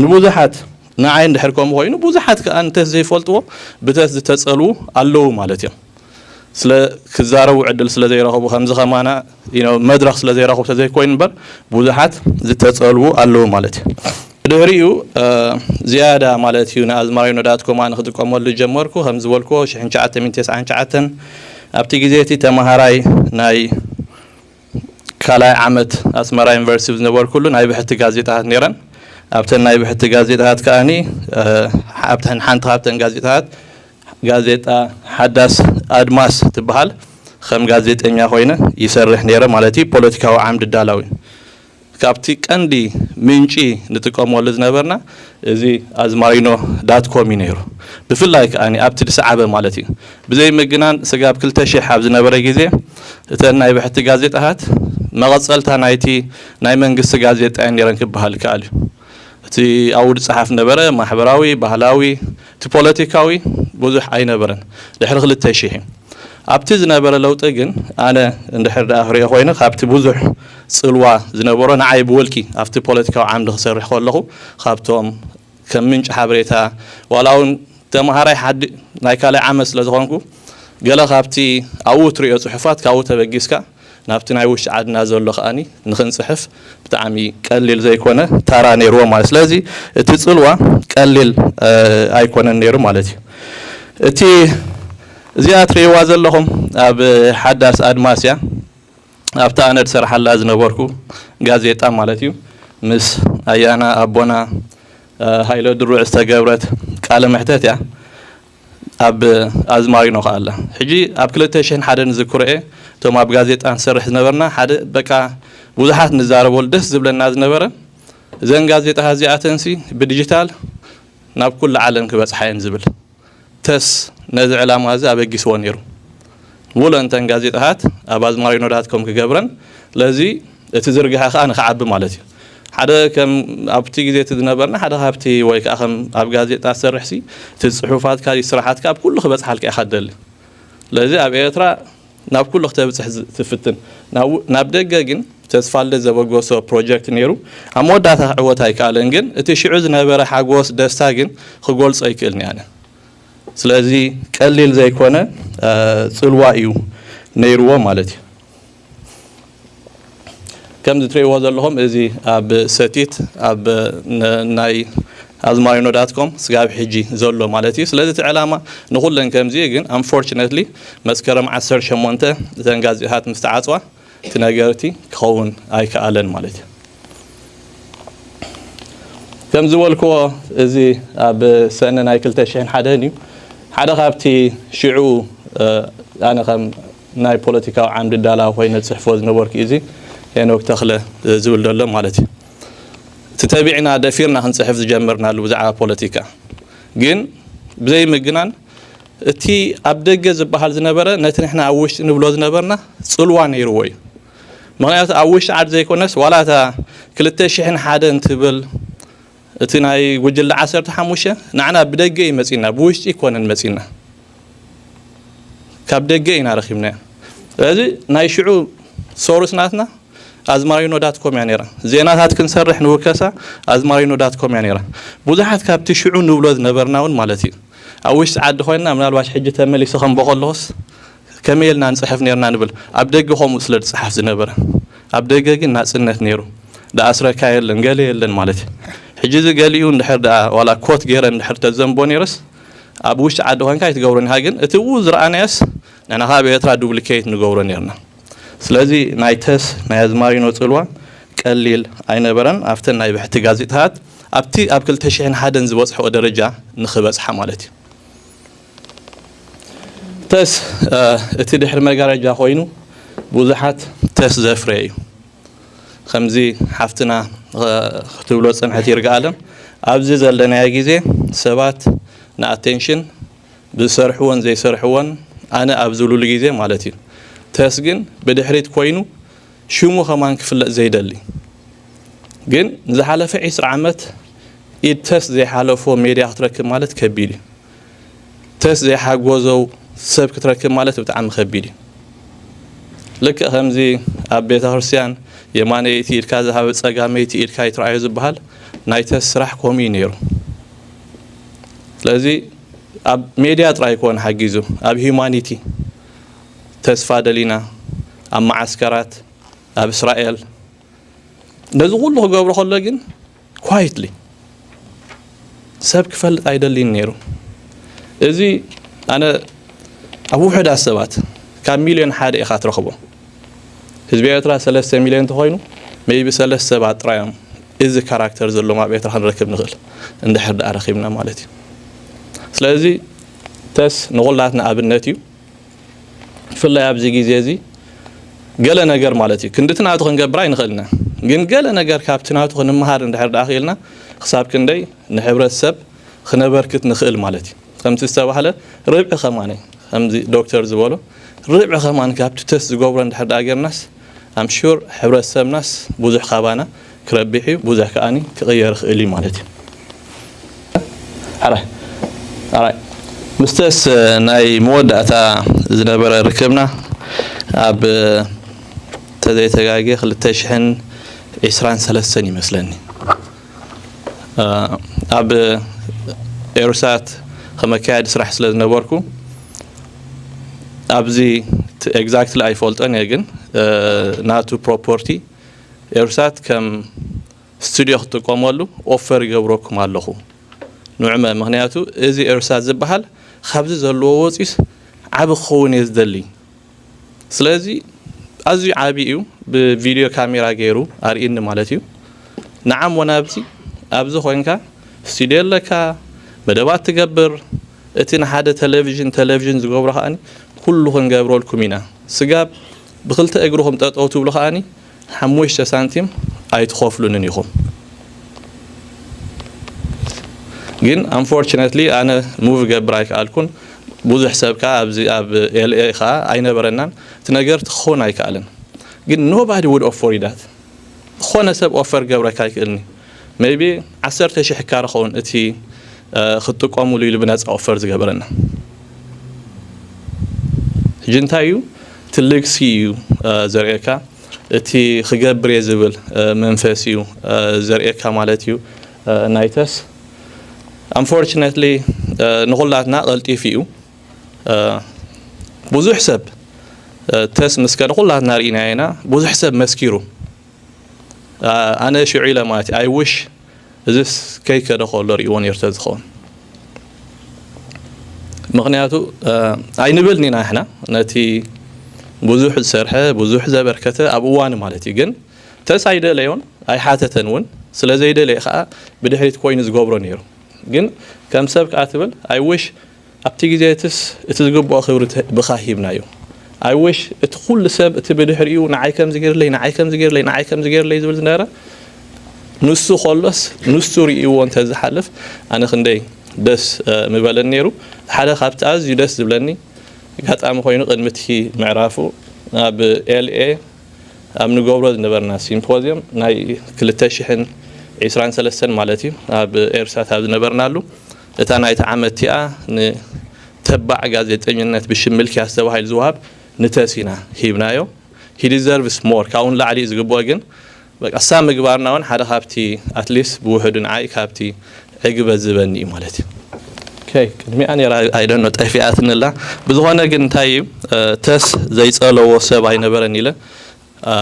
ንብዙሓት ንዓይ እንድሕር ከምኡ ኮይኑ፣ ብዙሓት ከኣ ንተስ ዘይፈልጥዎ ብተስ ዝተጸልዉ ኣለዉ ማለት እዮም። ስለ ክዛረቡ ዕድል ስለ ዘይረኸቡ፣ ከምዚ ከማና፣ you know፣ መድረኽ ስለ ዘይረኸቡ ተዘይኮይኑ እምበር፣ ብዙሓት ዝተጸልዉ ኣለዉ ማለት እዩ። ድሕሪኡ፣ እ፣ ዝያዳ ማለት እዩ ንኣዝማሪኖ ዳት ኮም ኣነ ክጥቀመሉ ዝጀመርኩ፣ ከም ዝበልኩዎ፣ ሽሕን ትሽዓተ ሚእትን ተስዓን ትሽዓተን፣ ኣብቲ ግዜ እቲ ተመሃራይ ናይ ካልኣይ ዓመት ኣስመራ ዩኒቨርሲቲ ዝነበርኩሉ ናይ ብሕቲ ጋዜጣታት ነይረን። ኣብተን ናይ ብሕቲ ጋዜጣታት ከኣኒ፣ እ፣ ኣብተን ሓንቲ ካብተን ጋዜጣታት ጋዜጣ ሓዳስ ኣድማስ ትበሃል፣ ከም ጋዜጠኛ ኮይነ ይሰርሕ ነይረ ማለት እዩ። ፖለቲካዊ ዓምዲ ዳላዊ። ካብቲ ቀንዲ ምንጪ ንጥቀመሉ ዝነበርና እዚ ኣዝማሪኖ ዳት ኮም እዩ ነይሩ። ብፍላይ ከኣኒ ኣብቲ ዝሰዓበ ማለት እዩ። ብዘይ ምግናን ስጋብ ክልተ ሽሕ ኣብ ዝነበረ ግዜ እተን ናይ ብሕቲ ጋዜጣታት መቐጸልታ ናይቲ ናይ መንግስቲ ጋዜጣ እየን ነይረን ክበሃል ይከኣል እዩ። እቲ ኣብኡ ዝጸሓፍ ነበረ ማሕበራዊ፣ ባህላዊ፣ እቲ ፖለቲካዊ ብዙሕ ኣይነበረን። ድሕሪ ክልተ ሽሕ እዩ። ኣብቲ ዝነበረ ለውጢ ግን ኣነ እንድሕር ደኣ ክሪኦ ኮይነ፣ ካብቲ ብዙሕ ጽልዋ ዝነበሮ ንዓይ ብውልቂ ኣብቲ ፖለቲካዊ ዓምዲ ክሰርሕ ከለኹ፣ ካብቶም ከም ምንጪ ሓበሬታ፣ ዋላ እውን ተመሃራይ ሓዲ ናይ ካልኣይ ዓመት ስለ ዝኾንኩ፣ ገለ ካብቲ ኣብኡ ትሪኦ ጽሑፋት ካብኡ ተበጊስካ ናብቲ ናይ ውሽጢ ዓድና ዘሎ ከኣኒ ንኽንጽሕፍ ብጣዕሚ ቀሊል ዘይኮነ ታራ ነይርዎ ማለት። ስለዚ እቲ ጽልዋ ቀሊል፣ እ፣ ኣይኮነን ነይሩ ማለት እዩ። እቲ እዚኣ ትርእይዋ ዘለኹም ኣብ ሓዳስ ኣድማስ እያ። ኣብታ ኣነ ዝሰርሓላ ዝነበርኩ ጋዜጣ ማለት እዩ። ምስ ኣያና ኣቦና፣ እ፣ ሃይለ ድሩዕ ዝተገብረት ቃለ መሕተት እያ። ኣብ ኣዝማሪኖ ከኣ ኣላ። ሕጂ ኣብ ክልተ ሽሕን ሓደን ዝዝክሮ እየ፣ እቶም ኣብ ጋዜጣ ንሰርሕ ዝነበርና ሓደ በቃ ብዙሓት ንዛረበሉ ደስ ዝብለና ዝነበረ፣ እዘን ጋዜጣ እዚኣተንሲ ብዲጂታል ናብ ኩሉ ዓለም ክበጽሓ እየን ዝብል ተስ ነዚ ዕላማ እዚ ኣበጊስዎ ነይሩ። ሙሉእ እንተን ጋዜጣታት ኣብ ኣዝማሪኖ ዳት ኮም ክገብረን፣ ስለዚ እቲ ዝርግሐ ከኣ ንክዓቢ ማለት እዩ። ሓደ ከም ኣብቲ ግዜ እቲ ዝነበርና ሓደ ካብቲ ወይ ከኣ ከም ኣብ ጋዜጣ ትሰርሕሲ እቲ ጽሑፋትካ ስራሓትካ ኣብ ኩሉ ክበጽሓልካ ኢኻ ትደሊ። ስለዚ ኣብ ኤርትራ ናብ ኩሉ ክተብጽሕ ዝ-፣ ትፍትን። ናብ ው-፣ ናብ ደገ ግን ተስፋ ልደት ዘበገሶ ፕሮጀክት ነይሩ። ኣብ መወዳእታ ክዕወት ኣይከኣለን፣ ግን እቲ ሽዑ ዝነበረ ሓጎስ፣ ደስታ ግን ክገልጾ ኣይክእልን እየ ኣነ። ስለዚ ቀሊል ዘይኮነ፣ እ፣ ጽልዋ እዩ ነይርዎ ማለት እዩ። ከምዚ ትርእይዎ ዘለኹም እዚ ኣብ ሰቲት ኣብ ነ-፣ ናይ ኣዝማሪኖ ዳት ኮም ስጋብ ሕጂ ዘሎ ማለት እዩ። ስለዚ እቲ ዕላማ ንኹለን ከምዚ እዩ፣ ግን unfortunately መስከረም ዓሰርተ ሸሞንተ እተን ጋዜጣታት ምስ ተዓጽዋ እቲ ነገር እቲ ክኸውን ኣይከኣለን ማለት እዩ። ከም ዝበልክዎ እዚ ኣብ ሰነ ናይ ክልተ ሽሕን ሓደን እዩ። ሓደ ካብቲ ሽዑ፣ እ፣ ኣነ ከም ናይ ፖለቲካዊ ዓምዲ ዳላ ኮይነ ዝጽሕፎ ዝነበርኩ እዚ ሄኖክ ተኽለ ዝብል ዘሎ ማለት እዩ። እቲ ተቢዕና ደፊርና ክንጽሕፍ ዝጀመርናሉ ብዛዕባ ፖለቲካ ግን ብዘይ ምግናን እቲ ኣብ ደገ ዝበሃል ዝነበረ ነቲ ንሕና ኣብ ውሽጢ ንብሎ ዝነበርና ጽልዋ ነይርዎ እዩ። ምኽንያቱ ኣብ ውሽጢ ዓዲ ዘይኮነስ ዋላ እታ ክልተ ሽሕን ሓደን ትብል እቲ ናይ ጉጅለ ዓሰርተ ሓሙሽተ ንዓና ብደገ እዩ መጺና፣ ብውሽጢ ኣይኮነን መጺና። ካብ ደገ ኢና ረኺብናዮ። ስለዚ ናይ ሽዑ ሶርስ ናትና ኣዝማሪኖ ዳት ኮም እያ ነይራ። ዜናታት ክንሰርሕ ንውከሳ ኣዝማሪኖ ዳት ኮም እያ ነይራ። ብዙሓት ካብቲ ሽዑ ንብሎ ዝነበርና እውን ማለት እዩ። ኣብ ውሽጢ ዓዲ ኮይንና ምናልባሽ ሕጂ ተመሊሰ ከንብቦ ከለኹስ ከመይ ኢልና ንጽሕፍ ነይርና ንብል። ኣብ ደገ ከምኡ ስለ ዝጸሓፍ ዝነበረ። ኣብ ደገ ግን ናጽነት ነይሩ። ደኣ ኣስረካ የለን፣ ገለ የለን ማለት እዩ። ሕጂ እዚ ገሊኡ እንድሕር ደኣ ዋላ ኮት ገይረ እንድሕር ተዘንቦ ነይርስ ኣብ ውሽጢ ዓዲ ኮይንካ ኣይትገብሮን ኢኻ፣ ግን እቲ ብኡ ዝረኣናዮስ ንሕና ከኣ ኣብ ኤርትራ ዱፕሊኬት ንገብሮ ነይርና። ስለዚ ናይ ተስ ናይ ኣዝማሪኖ ጽልዋ ቀሊል ኣይነበረን። ኣብተን ናይ ብሕቲ ጋዜጣታት ኣብቲ ኣብ ክልተ ሽሕን ሓደን ዝበጽሕኦ ደረጃ ንኽበጽሓ ማለት እዩ። ተስ እቲ ድሕሪ መጋረጃ ኮይኑ ብዙሓት ተስ ዘፍረየ እዩ። ከምዚ ሓፍትና ክትብሎ ዝጸንሐት ይርጋኣለም፣ ኣብዚ ዘለናዮ ግዜ ሰባት ንኣቴንሽን ብዝሰርሕዎን ዘይሰርሕዎን ኣነ ኣብ ዝብሉሉ ግዜ ማለት እዩ። ተስ ግን ብድሕሪት ኮይኑ ሽሙ ከማን ክፍለጥ ዘይደሊ፣ ግን ንዝሓለፈ ዒስራ ዓመት ኢድ ተስ ዘይሓለፎ ሜድያ ክትረክብ ማለት ከቢድ እዩ። ተስ ዘይሓጎዘው ሰብ ክትረክብ ማለት ብጣዕሚ ከቢድ እዩ። ልክእ ከምዚ ኣብ ቤተ ክርስቲያን የማነይቲ ኢድካ ዝሃበ ጸጋመይቲ ኢድካ ይትረኣዮ ዝበሃል፣ ናይ ተስ ስራሕ ከምኡ እዩ ነይሩ። ስለዚ ኣብ ሜድያ ጥራይ ኣይኮን ሓጊዙ፣ ኣብ ሂዩማኒቲ ተስፋ ደሊና፣ ኣብ መዓስከራት፣ ኣብ እስራኤል፣ ነዚ ኩሉ ክገብሮ ከሎ ግን ኳይትሊ ሰብ ክፈልጥ ኣይደልይን ነይሩ። እዚ ኣነ ኣብ ውሑዳት ሰባት ካብ ሚልዮን ሓደ ኢኻ ትረኽቦ። ህዝቢ ኤርትራ ሰለስተ ሚልዮን እንተኾይኑ፣ ሜይቢ ሰለስተ ሰባት ጥራይ እዮም እዚ ካራክተር ዘለዎም ኣብ ኤርትራ ክንረክብ ንኽእል፣ እንድሕር ደኣ ረኺብና ማለት እዩ። ስለዚ ተስ ንኹላትና ኣብነት እዩ። ብፍላይ ኣብዚ ግዜ እዚ ገለ ነገር ማለት እዩ፣ ክንድቲ ናቱ ክንገብር ኣይንኽእልና፣ ግን ገለ ነገር ካብቲ ናቱ ክንመሃር እንድሕር ደኣ ክኢልና፣ ክሳብ ክንደይ ንሕብረተሰብ ክነበርክት ንኽእል ማለት እዩ። ከምቲ ዝተባህለ ርብዒ ከማን፣ ከምዚ ዶክተር ዝበሎ ርብዒ ከማን ካብቲ ተስ ዝገብሮ እንድሕር ደኣ ጌርናስ፣ ኣም ሹር ሕብረተሰብናስ ብዙሕ ካባና ክረብሕ እዩ፣ ብዙሕ ከኣኒ ክቕየር ይኽእል እዩ ማለት እዩ። ኣራይ ኣራይ ምስተስ ናይ መወዳእታ ዝነበረ ርክብና ኣብ ተዘይተጋጌ ክልተ ሽሕን ዕስራን ሰለስተን ይመስለኒ። ኣብ ኤሩሳት ከመካየዲ ስራሕ ስለ ዝነበርኩ ኣብዚ ኤግዛክትሊ ኣይፈልጦን እየ፣ ግን ናቱ ፕሮፖርቲ ኤሩሳት ከም ስቱድዮ ክትጥቀመሉ ኦፈር ይገብረኩም ኣለኹ። ንዑመ፣ ምኽንያቱ እዚ ኤሩሳት ዝበሃል ካብዚ ዘለዎ ወፂስ ዓቢ ክኸውን እየ ዝደሊ። ስለዚ ኣዝዩ ዓቢ እዩ፣ ብቪድዮ ካሜራ ገይሩ ኣርእኒ ማለት እዩ። ንዓም ወናብዚ ኣብዚ ኮይንካ ስቱድዮ ኣለካ፣ መደባት ትገብር፣ እቲ ንሓደ ቴሌቪዥን ቴሌቪዥን ዝገብሮ ከኣኒ ኩሉ ክንገብረልኩም ኢና። ስጋብ ብክልተ እግርኹም ጠጠው ትብሉ ከኣኒ ሓሙሽተ ሳንቲም ኣይትኸፍሉንን ኢኹም። ግን ኣንፎርቹነትሊ ኣነ ሙቭ ገብር ኣይከኣልኩን። ብዙሕ ሰብ ከኣ ኣብዚ ኣብ ኤልኤ ከኣ ኣይነበረናን። እቲ ነገር ክኸውን ኣይከኣልን። ግን ኖባዲ ውድ ኦፈር ዳት። ዝኾነ ሰብ ኦፈር ገብረካ ኣይክእልኒ። ሜይቢ ዓሰርተ ሽሕ እካ ክኸውን እቲ፣ እ፣ ክትጥቀሙሉ ኢሉ ብነጻ ኦፈር ዝገበረና። ሕጂ እንታይ እዩ? እቲ ሌግሲ እዩ፣ እ፣ ዘርእየካ። እቲ ክገብር እየ ዝብል፣ እ፣ መንፈስ እዩ፣ እ፣ ዘርእየካ ማለት እዩ፣ እ፣ ናይ ተስ። ኣንፎርቹነትሊ፣ እ፣ ንኹላትና ቀልጢፉ እዩ። እ፣ ብዙሕ ሰብ፣ እ፣ ተስ ምስ ከደ ኩላትና ርኢናዮ ኢና። ብዙሕ ሰብ መስኪሩ። እ፣ ኣነ ሽዑ ኢለ ማለት እዩ፣ ኣይ ዊሽ እዚስ ከይከደ ከሎ ርእይዎ ነይሩ ተዝኸውን። ምኽንያቱ፣ እ፣ ኣይንብልን ኢና ንሕና ነቲ ብዙሕ ዝሰርሐ፣ ብዙሕ ዘበርከተ ኣብ እዋኑ ማለት እዩ። ግን ተስ ኣይደለዮን፣ ኣይሓተተን እውን። ስለ ዘይደለየ ከኣ ብድሕሪት ኮይኑ ዝገብሮ ነይሩ። ግን ከም ሰብ ከኣ ትብል፣ ኣይ ዊሽ ኣብቲ ግዜ እትስ እቲ ዝግብኦ ክብሪ ተ-፣ ብኻ ሂብናዮ። ኣይ ዊሽ እቲ ኩሉ ሰብ እቲ ብድሕሪኡ ንዓይ ከምዚ ገይርለይ፣ ንዓይ ከምዚ ገይርለይ፣ ንዓይ ከምዚ ገይርለይ ዝብል ዝነበረ ንሱ ከሎስ ንሱ ርእይዎ እንተዝሓልፍ ኣነ ክንደይ ደስ፣ እ፣ ምበለን ነይሩ። ሓደ ካብቲ ኣዝዩ ደስ ዝብለኒ ኣጋጣሚ ኮይኑ ቅድሚ እቲ ምዕራፉ ኣብ ኤልኤ ኣብ ንገብሮ ዝነበርና ሲምፖዝዮም ናይ ክልተ ሽሕን ዕስራን ሰለስተን ማለት እዩ፣ ኣብ ኤርሳት ኣብ ዝነበርናሉ እታ ናይቲ ዓመት እቲኣ ንተባዕ ጋዜጠኝነት ብሽም ምልክያስ ተባሂሉ ዝወሃብ ንተስ ኢና ሂብናዮ። He deserves more፣ ካብኡ ንላዕሊ እዩ ዝግብኦ፣ ግን በቃ እሳ ምግባርና እውን ሓደ ካብቲ ኣትሊስት ብውሕዱ ንዓይ ካብቲ ዕግበት ዝህበኒ እዩ ማለት እዩ። ኦኬ፣ ቅድሚኣ ነይራ፣ I don't know፣ ጠፊኣትንላ። ብዝኾነ ግን እንታይ እዩ፣ እ፣ ተስ ዘይጸለዎ ሰብ ኣይነበረን ኢለ፣ እ፣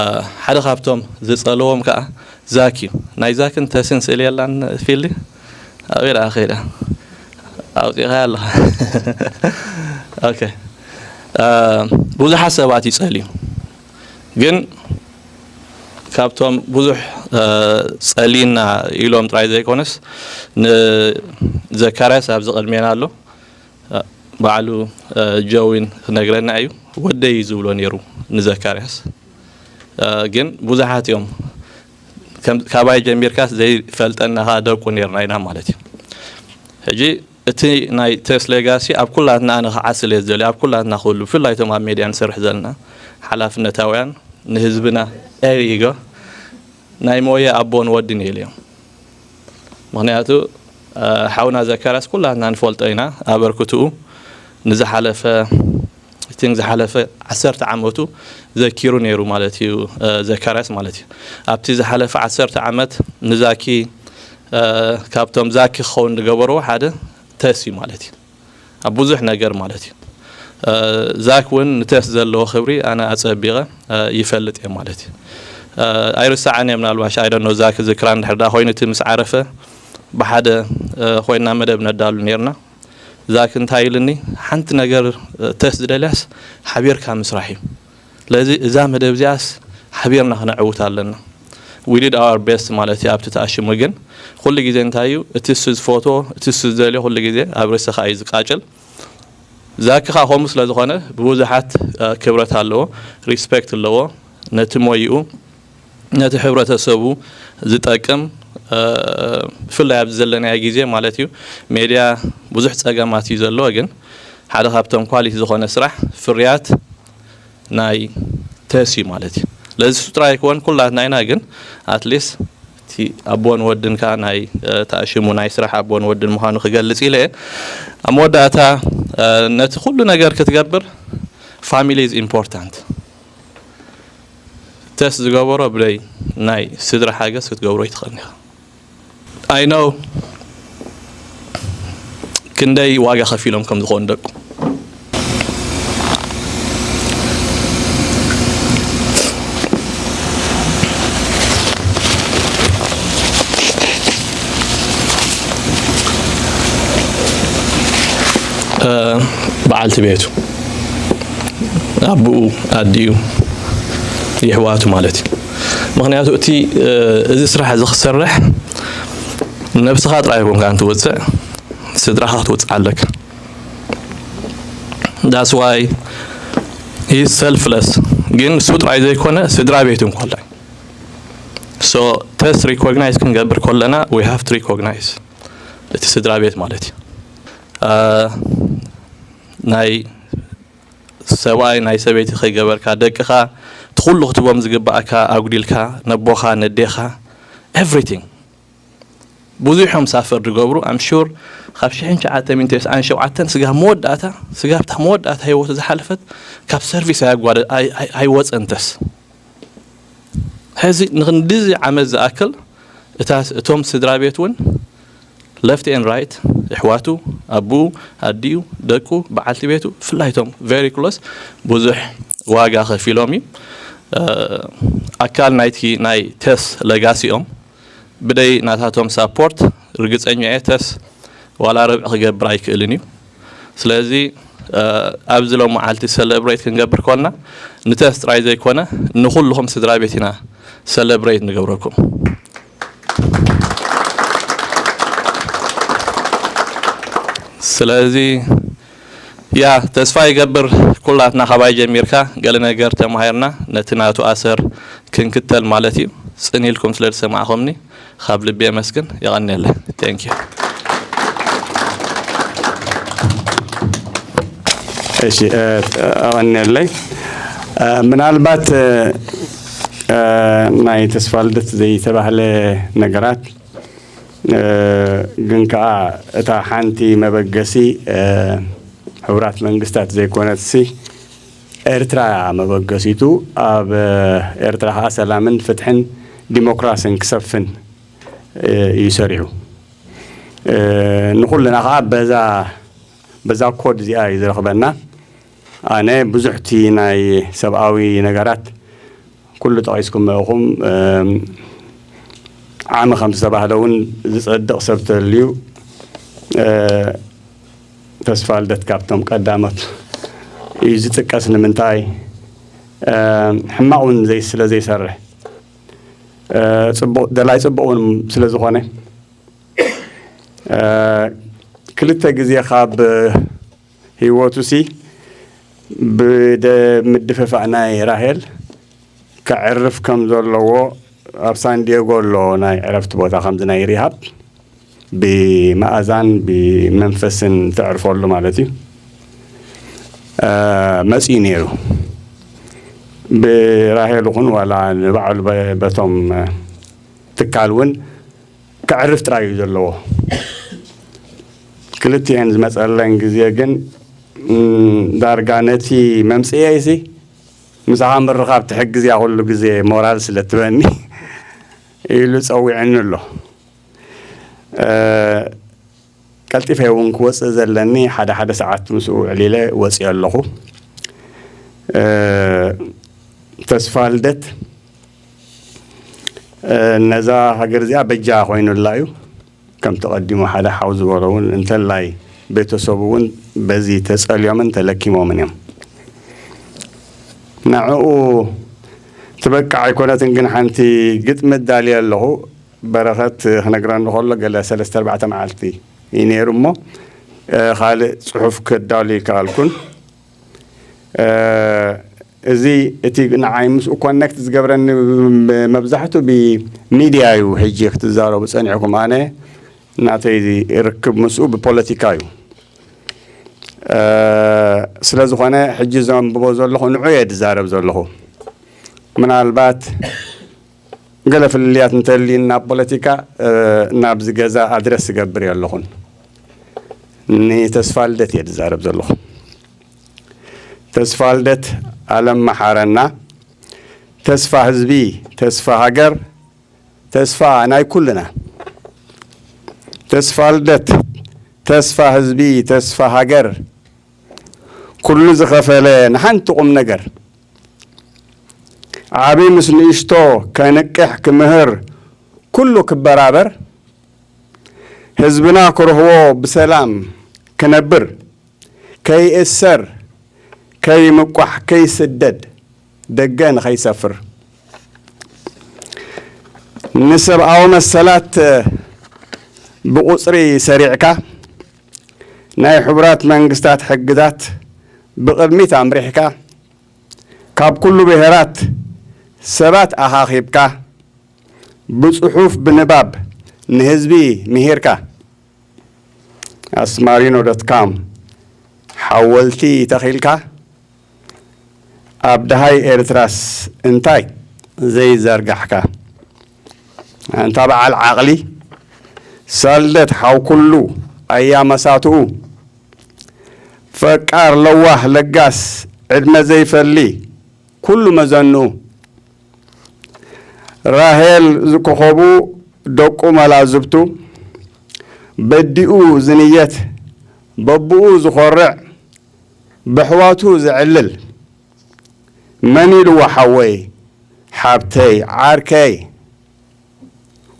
ሓደ ካብቶም ዝጸለዎም ከኣ ዛክ እዩ። ናይ ዛክን ተስን ስእሊ የላን ፊልዲ? ኣበይ ደኣ ከይዳ? ኣውጺእኻያ ኣለኻ። ኦኬ። እ፣ ብዙሓት ሰባት ይጸልዩ። ግን ካብቶም ብዙሕ ጸሊና ኢሎም ጥራይ ዘይኮነስ፣ ንዘካርያስ ኣብዚ ቅድሜና ኣሎ። ባዕሉ ጆዊን ክነግረና እዩ። ወደይ እዩ ዝብሎ ነይሩ ንዘካርያስ። ግን ብዙሓት እዮም፣ ካባይ ጀሚርካስ ዘይፈልጠና ኸዓ ደቁ ነርና ኢና ማለት እዩ። ሕጂ እቲ ናይ ተስ ሌጋሲ ኣብ ኩላትና ኣነ ክዓስል እየ ዝደልዮ፣ ኣብ ኩላትና ክህሉ፣ ብፍላይ እቶም ኣብ ሜድያ ንሰርሕ ዘለና ሓላፍነታውያን፣ ንህዝብና ኤሪጎ ናይ ሞየ ኣቦን ወድን የልዮም። ምኽንያቱ ሓውና ዘካርያስ ኩላትና ንፈልጦ ኢና፣ ኣበርክትኡ ንዝሓለፈ፣ እቲ ዝሓለፈ ዓሰርተ ዓመቱ ዘኪሩ ነይሩ ማለት እዩ። ዘካርያስ ማለት እዩ። ኣብቲ ዝሓለፈ ዓሰርተ ዓመት ንዛኪ፣ ካብቶም ዛኪ ክኸውን ዝገበርዎ ሓደ ተስ እዩ ማለት እዩ። ኣብ ብዙሕ ነገር ማለት እዩ። ዛክ እውን ንተስ ዘለዎ ክብሪ ኣነ ኣጸቢቐ ይፈልጥ እየ ማለት እዩ። ኣይርሳዓን እየ፣ ምናልባሽ ኣይደኖ ዛክ ዝክራ እንድሕር ዳ ኮይኑ እቲ ምስ ዓረፈ ብሓደ ኮይና መደብ ነዳሉ ነርና። ዛክ እንታይ ኢልኒ፣ ሓንቲ ነገር ተስ ዝደልያስ ሓቢርካ ምስራሕ እዩ። ስለዚ እዛ መደብ እዚኣስ ሓቢርና ክነዕውታ ኣለና። We did our best ማለት እዩ ኣብቲ ተኣሽሙ። ግን ኩሉ ግዜ እንታይ እዩ እቲ እሱ ዝፈትዎ፣ እቲ እሱ ዝደልዮ ኩሉ ግዜ ኣብ ርእስኻ እዩ ዝቃጭል። ዛኪ ኸዓ ከምኡ ስለ ዝኾነ ብብዙሓት ክብረት ኣለዎ፣ ሪስፔክት ኣለዎ። ነቲ ሞይኡ፣ ነቲ ሕብረተሰቡ ዝጠቅም፣ ብፍላይ ኣብዚ ዘለናዮ ግዜ ማለት እዩ፣ ሜድያ ብዙሕ ጸገማት እዩ ዘለዎ። ግን ሓደ ካብቶም ኳሊቲ ዝኾነ ስራሕ ፍርያት ናይ ተስ እዩ ማለት እዩ። ለዚ እሱ ጥራይ ኣይኮን ኩላትና ኢና፣ ግን ኣትሊስት እቲ ኣቦን ወድን ከኣ ናይ ተኣሽሙ ናይ ስራሕ ኣቦን ወድን ምዃኑ ክገልጽ ኢለ እየ። ኣብ መወዳእታ ነቲ ኩሉ ነገር ክትገብር family is important። ተስ ዝገበሮ ብደይ ናይ ስድራ ሓገዝ ክትገብሮ ይትኽእል ኢኻ። I know ክንደይ ዋጋ ከፊሎም ከም ዝኾኑ ደቁ። በዓልቲ ቤቱ፣ ኣቦኡ፣ ኣዲኡ፣ የሕዋቱ ማለት እዩ። ምኽንያቱ እቲ እዚ ስራሕ እዚ ክሰርሕ ነብስኻ ጥራይ ኣይኮንካን ትወፅእ፣ ስድራኻ ክትወፅእ ኣለካ። That's why he's selfless። ግን እሱ ጥራይ ዘይኮነ ስድራ ቤቱ እንኳላይ። So ተስ recognize ክንገብር ከለና we have to recognize እቲ ስድራ ቤት ማለት እዩ። ናይ ሰብኣይ ናይ ሰበይቲ ከይገበርካ፣ ደቅኻ እቲ ኩሉ ክትቦም ዝግባኣካ ኣጉዲልካ፣ ነቦኻ ነዴኻ፣ everything ብዙሕ እዮም ሳፈር ዝገብሩ። I'm sure ካብ ሽሕን ትሽዓተ ሚእትን ተስዓን ሸውዓተን ስጋብ መወዳእታ፣ ስጋብ እታ መወዳእታ ህይወቱ ዝሓለፈት ካብ ሰርቪስ ኣይወፀን ተስ። ሕዚ ንክንድዚ ዓመት ዝኣክል እታ እቶም ስድራ ቤት እውን left and right፣ ኣሕዋቱ፣ ኣቡኡ፣ ኣዲኡ፣ ደቁ፣ በዓልቲ ቤቱ፣ ብፍላይ እቶም very close ብዙሕ ዋጋ ከፊሎም እዩ። ኣካል ናይቲ ናይ ተስ ለጋሲ እዮም። ብደይ ናታቶም ሳፖርት ርግፀኛ እየ ተስ ዋላ ርብዒ ክገብር ኣይክእልን እዩ። ስለዚ ኣብዚ ሎም መዓልቲ ሰለብሬት ክንገብር ከልና ንተስ ጥራይ ዘይኮነ ንኩልኹም ስድራ ቤት ኢና ሰለብሬት ንገብረኩም። ስለዚ ያ ተስፋ ይገብር ኩላትና ካባይ ጀሚርካ ገለ ነገር ተማሂርና ነቲ ናቱ ኣሰር ክንክተል ማለት እዩ። ጽን ኢልኩም ስለ ዝሰማዕኹምኒ ካብ ልቢ የመስግን። የቐንየለይ። Thank you። እሺ ኣቐንየለይ። ምናልባት ናይ ተስፋ ልደት ዘይተባህለ ነገራት ግን ከዓ እታ ሓንቲ መበገሲ ሕቡራት መንግስታት ዘይኮነትሲ ኤርትራ መበገሲቱ ኣብ ኤርትራ ከዓ ሰላምን ፍትሕን ዲሞክራስን ክሰፍን እዩ ሰሪሑ። ንኩልና ከዓ በዛ በዛ ኮድ እዚኣ እዩ ዝረኽበና። ኣነ ብዙሕቲ ናይ ሰብኣዊ ነገራት ኩሉ ጠቒስኩም ኢኹም። ዓሚ ከም ዝተባህለ እውን ዝጸድቕ ሰብ ተልዩ ተስፋ ልደት ካብቶም ቀዳሞት እዩ ዝጥቀስ። ንምንታይ ሕማቕ እውን ስለ ዘይሰርሕ እ፣ ጽቡቕ፣ ደላይ ጽቡቕ እውን ስለ ዝኾነ፣ እ፣ ክልተ ግዜ ካብ ህይወቱሲ ብደ-፣ ምድፍፋእ ናይ ራሄል ከዕርፍ ከም ዘለዎ ኣብ ሳን ዲየጎ ኣሎ ናይ ዕረፍቲ ቦታ ከምዚ ናይ ሪሃብ ብመኣዛን ብመንፈስን ተዕርፈሉ ማለት እዩ። እ፣ መጺኡ ነይሩ። ብራሄል ይኹን ዋላ ንባዕሉ በ-፣ በቶም ትካል እውን ከዕርፍ ጥራይ እዩ ዘለዎ። ክልቲኤን ዝመጸለን ግዜ ግን፣ እም፣ ዳርጋ ነቲ መምጽኤይሲ ምሳኻ ምርኻብ ትሕግዝ እያ ኩሉ ግዜ ሞራል ስለ ትበኒ ኢሉ ጸዊዕኒ ኣሎ። እ፣ ቀልጢፈ እውን ክወጽእ ዘለኒ ሓደ ሓደ ሰዓት ምስኡ ዕሊለ ወጺኦ ኣለኹ። እ፣ ተስፋ ልደት፣ እ፣ ነዛ ሃገር እዚኣ በጃ ኮይኑላ እዩ። ከምቲ ቀዲሙ ሓደ ሓው ዝበሎ እውን እንተላይ ቤተሰቡ እውን በዚ ተጸልዮምን ተለኪሞምን እዮም። ንዕኡ ትበቅዕ ኣይኮነትን፣ ግን ሓንቲ ግጥሚ ኣዳልየ ኣለኹ። በረኸት ክነግረኒ ከሎ ገለ ሰለስተ ኣርባዕተ መዓልቲ እዩ ነይሩ እሞ፣ እ፣ ካልእ ጽሑፍ ከዳሉ ይከኣልኩን። እ፣ እዚ እቲ ንዓይ ምስኡ ኮኔክት ዝገብረኒ መብዛሕትኡ ብሚድያ እዩ። ሕጂ ክትዛረቡ ጸኒዕኩም፣ ኣነ ናተይ ርክብ ምስኡ ብፖለቲካ እዩ። እ፣ ስለ ዝኾነ ሕጂ ዘንብቦ ዘለኹ ንዑ እየ ዝዛረብ ዘለኹ። ምናልባት ገለ ፍልልያት እንተልዩን ናብ ፖለቲካ፣ እ፣ ናብዚ ገዛ ኣድረስ ዝገብር እየ ኣለኹን። ንተስፋ ልደት እየ ዝዛረብ ዘለኹ። ተስፋ ልደት ኣለም መሓረና፣ ተስፋ ህዝቢ፣ ተስፋ ሃገር፣ ተስፋ ናይ ኩልና። ተስፋ ልደት፣ ተስፋ ህዝቢ፣ ተስፋ ሃገር፣ ኩሉ ዝኸፈለ ንሓንቲ ቁም ነገር። ዓቢ ምስ ንእሽቶ ከንቅሕ ክምህር ኩሉ ክበራበር፣ ህዝብና ክርህዎ ብሰላም ክነብር፣ ከይእሰር፣ ከይምቋሕ፣ ከይስደድ፣ ደገ ንኸይሰፍር። ንሰብኣዊ መሰላት ብቑጽሪ ሰሪዕካ፣ ናይ ሕቡራት መንግስታት ሕግታት ብቕድሚት ኣምሪሕካ፣ ካብ ኩሉ ብሄራት ሰባት ኣኻኺብካ፣ ብጽሑፍ ብንባብ ንህዝቢ ምሂርካ፣ ኣስማሪኖ ዶት ካም ሓወልቲ ተኺልካ፣ ኣብ ደሃይ ኤርትራስ እንታይ ዘይዘርጋሕካ? ኣንታ በዓል ዓቕሊ፣ ሳልደት ሓው ኩሉ ኣያ መሳትኡ፣ ፈቃር ለዋህ ለጋስ ዕድመ ዘይፈሊ ኩሉ መዘንኡ፣ ራሄል ዝኮኸቡ ደቁ መላዝብቱ፣ በዲኡ ዝንየት በብኡ ዝኾርዕ፣ በሕዋቱ ዘዕልል፣ መን ኢልዎ ሓወይ፣ ሓብተይ፣ ዓርከይ፣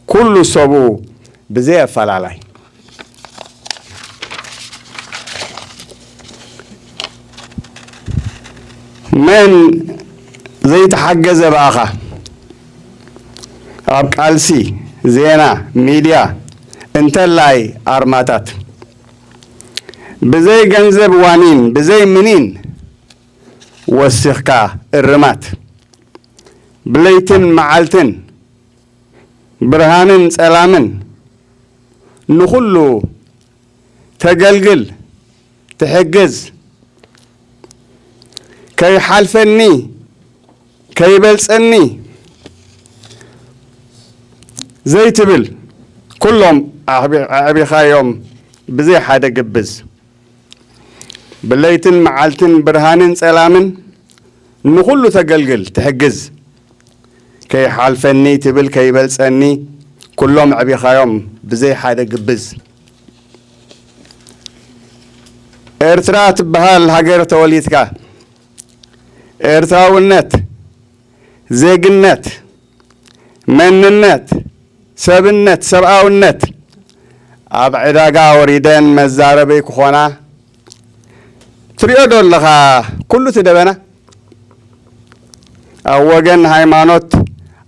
ኩሉ ሰቡ ብዘይ ኣፈላላይ። መን ዘይተሓገዘ ብኣኻ ኣብ ቃልሲ፣ ዜና፣ ሚድያ፣ እንተላይ ኣርማታት፣ ብዘይ ገንዘብ ዋኒን፣ ብዘይ ምኒን ወሲኽካ እርማት፣ ብለይትን መዓልትን፣ ብርሃንን ጸላምን፣ ንኹሉ ተገልግል፣ ትሕግዝ፣ ከይሓልፈኒ፣ ከይበልጸኒ ዘይትብል፣ ኩሎም ኣዕቢ-፣ ኣዕቢኻዮም ብዘይ ሓደ ግብዝ። ብለይትን መዓልትን፣ ብርሃንን ጸላምን፣ ንኹሉ ተገልግል፣ ትሕግዝ። ከይሓልፈኒ ትብል፣ ከይበልጸኒ፣ ኩሎም ኣዕቢኻዮም ብዘይ ሓደ ግብዝ። ኤርትራ ትበሃል ሃገር ተወሊድካ፣ ኤርትራውነት፣ ዜግነት፣ መንነት፣ ሰብነት፣ ሰብኣውነት ኣብ ዕዳጋ ወሪደን መዛረቢ ክኾና ትሪኦ ዶ ኣለኻ? ኩሉ እቲ ደበና ኣብ ወገን ሃይማኖት፣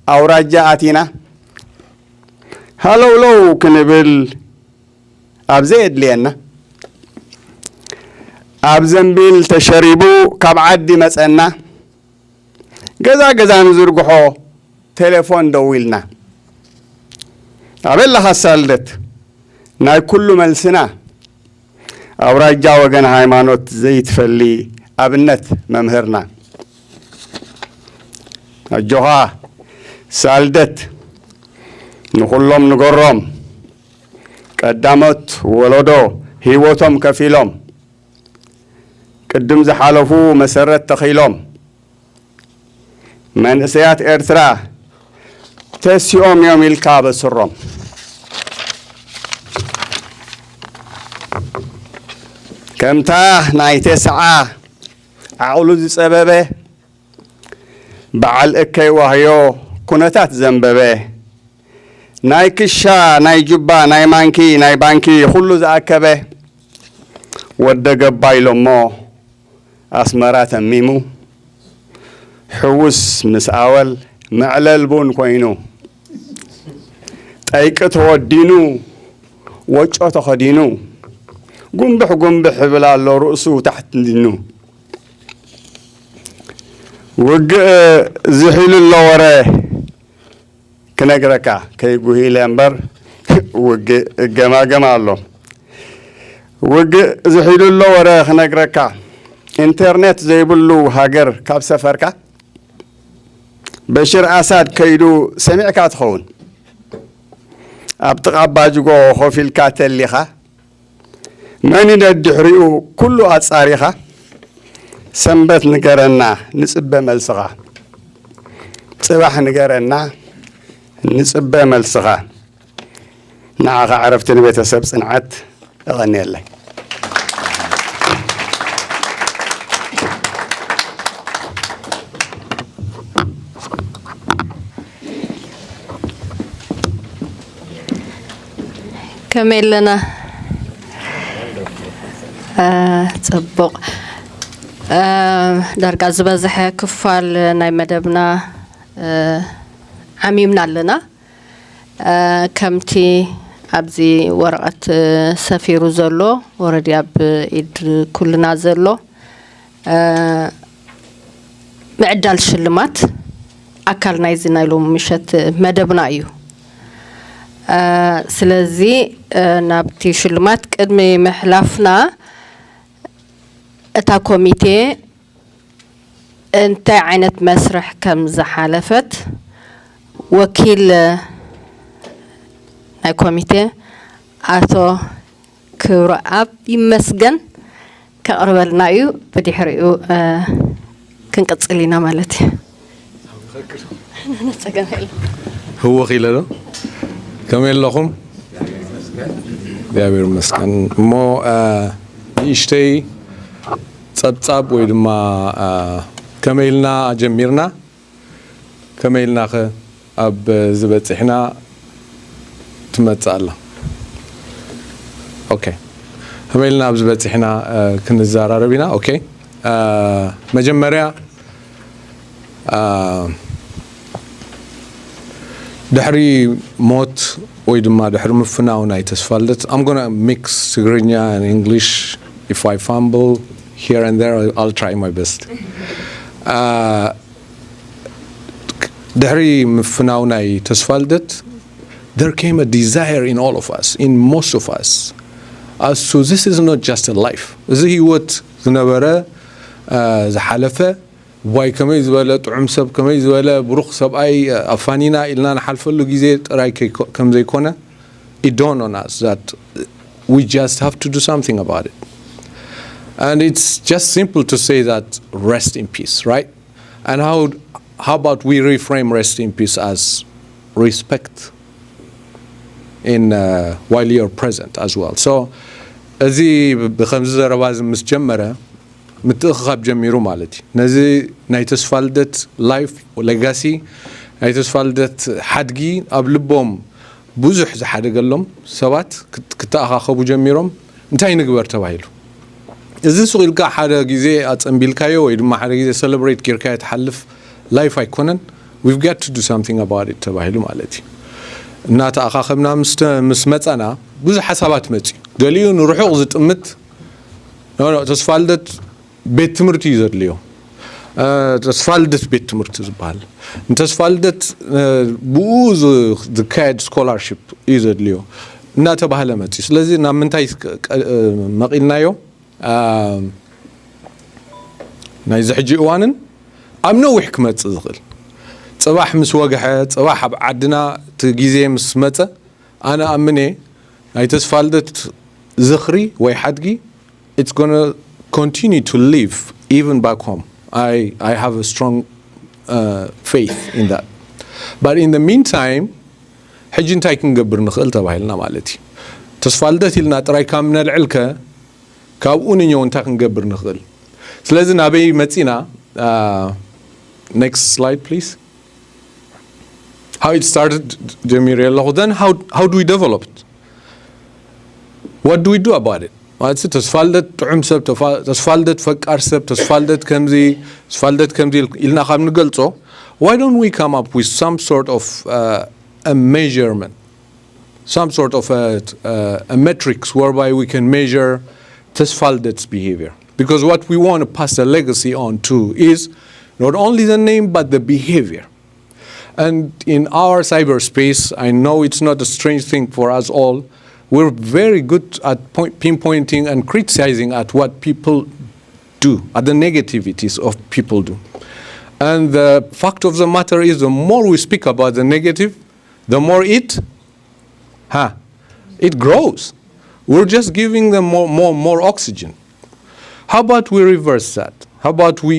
ኣውራጃ ኣቲና ሃለውለው ክንብል ኣብ ዘየድልየና፣ ኣብ ዘንቢል ተሸሪቡ ካብ ዓዲ መጸና፣ ገዛ ገዛ ንዝርግሖ ቴሌፎን ደዊልና፣ ኣበይ ኣለኻ ሳልደት? ናይ ኩሉ መልስና፣ ኣውራጃ ወገን ሃይማኖት ዘይትፈሊ ኣብነት መምህርና። ኣጆኻ ሳልደት፣ ንኹሎም ንገሮም፣ ቀዳሞት ወለዶ ህይወቶም ከፊሎም፣ ቅድም ዝሓለፉ መሰረት ተኺሎም፣ መንእሰያት ኤርትራ ተሲኦም እዮም ኢልካ በስሮም። ከምታ ናይ ተስዓ ዓቕሉ ዝጸበበ፣ በዓል እከይ ዋህዮ ኩነታት ዘንበበ፣ ናይ ክሻ፣ ናይ ጁባ፣ ናይ ማንኪ፣ ናይ ባንኪ ኩሉ ዝኣከበ፣ ወደ ገባይ ኢሎሞ ኣስመራ ተሚሙ፣ ሕውስ ምስ ኣወል መዕለል ቡን ኮይኑ፣ ጠይቂ ተወዲኑ፣ ወጮ ተኸዲኑ፣ ጉንብሕ ጉንብሕ ይብል ኣሎ ርእሱ ታሕት እንዲኑ። ውግእ ዝሒሉ ኣሎ ወረ ክነግረካ፣ ከይጉሂለ እምበር ውግእ እገማገም ኣሎ። ውግእ ዝሒሉ ኣሎ ወረ ክነግረካ፣ ኢንተርኔት ዘይብሉ ሃገር ካብ ሰፈርካ፣ በሽር ኣሳድ ከይዱ ሰሚዕካ ትኸውን። ኣብ ጥቓ ባጅጎ ኮፍ ኢልካ ተሊኻ፣ መን እዩ ደድሕሪኡ ኩሉ ኣጻሪኻ? ሰንበት ንገረና ንጽበ መልስኻ። ጽባሕ ንገረና ንጽበ መልስኻ። ንዓኻ ዕረፍቲ፣ ንቤተሰብ ጽንዓት። የቐንየለይ። ከመይ ኣለና? አ፣ ጽቡቕ። አ፣ ዳርጋ ዝበዝሐ ክፋል ናይ መደብና፣ አ፣ ዓሚምና ኣለና። አ፣ ከምቲ ኣብዚ ወረቐት ሰፊሩ ዘሎ፣ ወረዲ ኣብ ኢድ ኩልና ዘሎ፣ አ፣ ምዕዳል ሽልማት ኣካል ናይዚ ናይ ሎሚ ምሸት መደብና እዩ። አ፣ ስለዚ፣ አ፣ ናብቲ ሽልማት ቅድሚ ምሕላፍና፣ እታ ኮሚቴ እንታይ ዓይነት መስርሕ ከም ዝሓለፈት ወኪል ናይ ኮሚቴ ኣቶ ክብረኣብ ይመስገን ከቕርበልና እዩ። ብድሕሪኡ፣ እ፣ ክንቅጽል ኢና ማለት እዩ። ጸገም የለን። ህወኽ ኢለ ዶ? ከመይ ኣለኹም? እግዚኣብሔር ይመስገን። እሞ፣ እ፣ ንእሽተይ ጸብጻብ ወይ ድማ፣ እ፣ ከመይ ኢልና ጀሚርና? ከመይ ኢልናኸ ኣብ ዝበፂሕና ትመፅእ ኣላ? ኦኬ፣ ከመይ ኢልና ኣብ ዝበፂሕና፣ እ፣ ክንዘራረብ ኢና። ኦኬ፣ እ፣ መጀመርያ፣ እ፣ ድሕሪ ሞት ወይ ድማ ድሕሪ ምፍናው ናይ ተስፋልደት፣ I'm gonna mix ትግርኛ and English. If I fumble here and there, I'll try my best. እ፣ ድሕሪ ምፍናው ናይ ተስፋልደት፣ there came a desire in all of us, in most of us, as to this is not just a life. እዚ ህይወት ዝነበረ፣ እ፣ ዝሓለፈ፣ ዋይ ከመይ ዝበለ ጥዑም ሰብ፣ ከመይ ዝበለ ብሩኽ ሰብኣይ፣ እ፣ ኣፋኒና ኢልና ንሓልፈሉ ግዜ ጥራይ ከይኮ-፣ ከም ዘይኮነ፣ it dawned on us that we just have to do something about it. And it's just simple to say that rest in peace, right? And how, how about we reframe rest in peace as respect in, uh, while you're present as well? So እዚ ብከምዚ ዘረባ እዚ ምስ ጀመረ፣ ምትእኽኻብ ጀሚሩ ማለት እዩ። ነዚ ናይ ተስፋልደት ላይፍ ሌጋሲ፣ ናይ ተስፋልደት ሓድጊ ኣብ ልቦም ብዙሕ ዝሓደገሎም ሰባት ክት-፣ ክተኣኻኸቡ ጀሚሮም። እንታይ ንግበር ተባሂሉ? እዚ ሱቕ ኢልካ ሓደ ግዜ ኣጸንቢልካዮ ወይ ድማ ሓደ ግዜ ሰለብሬት ጌርካዮ ትሓልፍ ላይፍ ኣይኮነን። We've got to do something about it ተባሂሉ ማለት እዩ። እናተኣኻኸብና ምስ መፀና ብዙሕ ሓሳባት መፅዩ። ገሊኡ ንርሑቕ ዝጥምት፣ ኖ፣ ኖ፣ ተስፋ ልደት ቤት ትምህርቲ እዩ ዘድልዮ። ተስፋ ልደት ቤት ትምህርቲ ዝበሃል ንተስፋ ልደት ብኡ ዝካየድ ስኮላርሽፕ እዩ ዘድልዮ እናተባህለ መፅዩ። ስለዚ ናብ ምንታይ መቒልናዮ? ናይዚ ሕጂ እዋንን ኣብ ነዊሕ ክመፅእ ዝኽእል፣ ፅባሕ ምስ ወግሐ፣ ፅባሕ ኣብ ዓድና እቲ ግዜ ምስ መፀ፣ ኣነ ኣምነ ናይ ተስፋ ልደት ዝኽሪ ወይ ሓድጊ it's gonna continue to live even back home. I, I have a strong uh, faith in that. But in the meantime, ሕጂ እንታይ ክንገብር ንኽእል ተባሂልና ማለት እዩ። ተስፋ ልደት ኢልና ጥራይ ካብ ነልዕልከ ካብኡ ንኛው እንታይ ክንገብር ንኽእል? ስለዚ ናበይ መጺና? Next slide please. How it started ጀሚረ ኣለኹ። Then how, how do we develop it? What do we do about it? ማለት ተስፋ ልደት ጥዑም ሰብ፣ ተስፋ ልደት ፈቃር ሰብ፣ ተስፋ ልደት ከምዚ፣ ተስፋ ልደት ከምዚ ኢልና ካብ ንገልጾ, why don't we come up with some sort of uh, a measurement, some sort of a, uh, a metrics whereby we can measure ተስፋ ልደት's behavior? Because what we want to pass the legacy on to is not only the name but the behavior. And in our cyberspace, I know it's not a strange thing for us all. We're very good at point, pinpointing and criticizing at what people do, at the negativities of people do. And the fact of the matter is, the more we speak about the negative, the more it, huh, it grows. We're just giving them more, more, more oxygen. How about we reverse that? How about we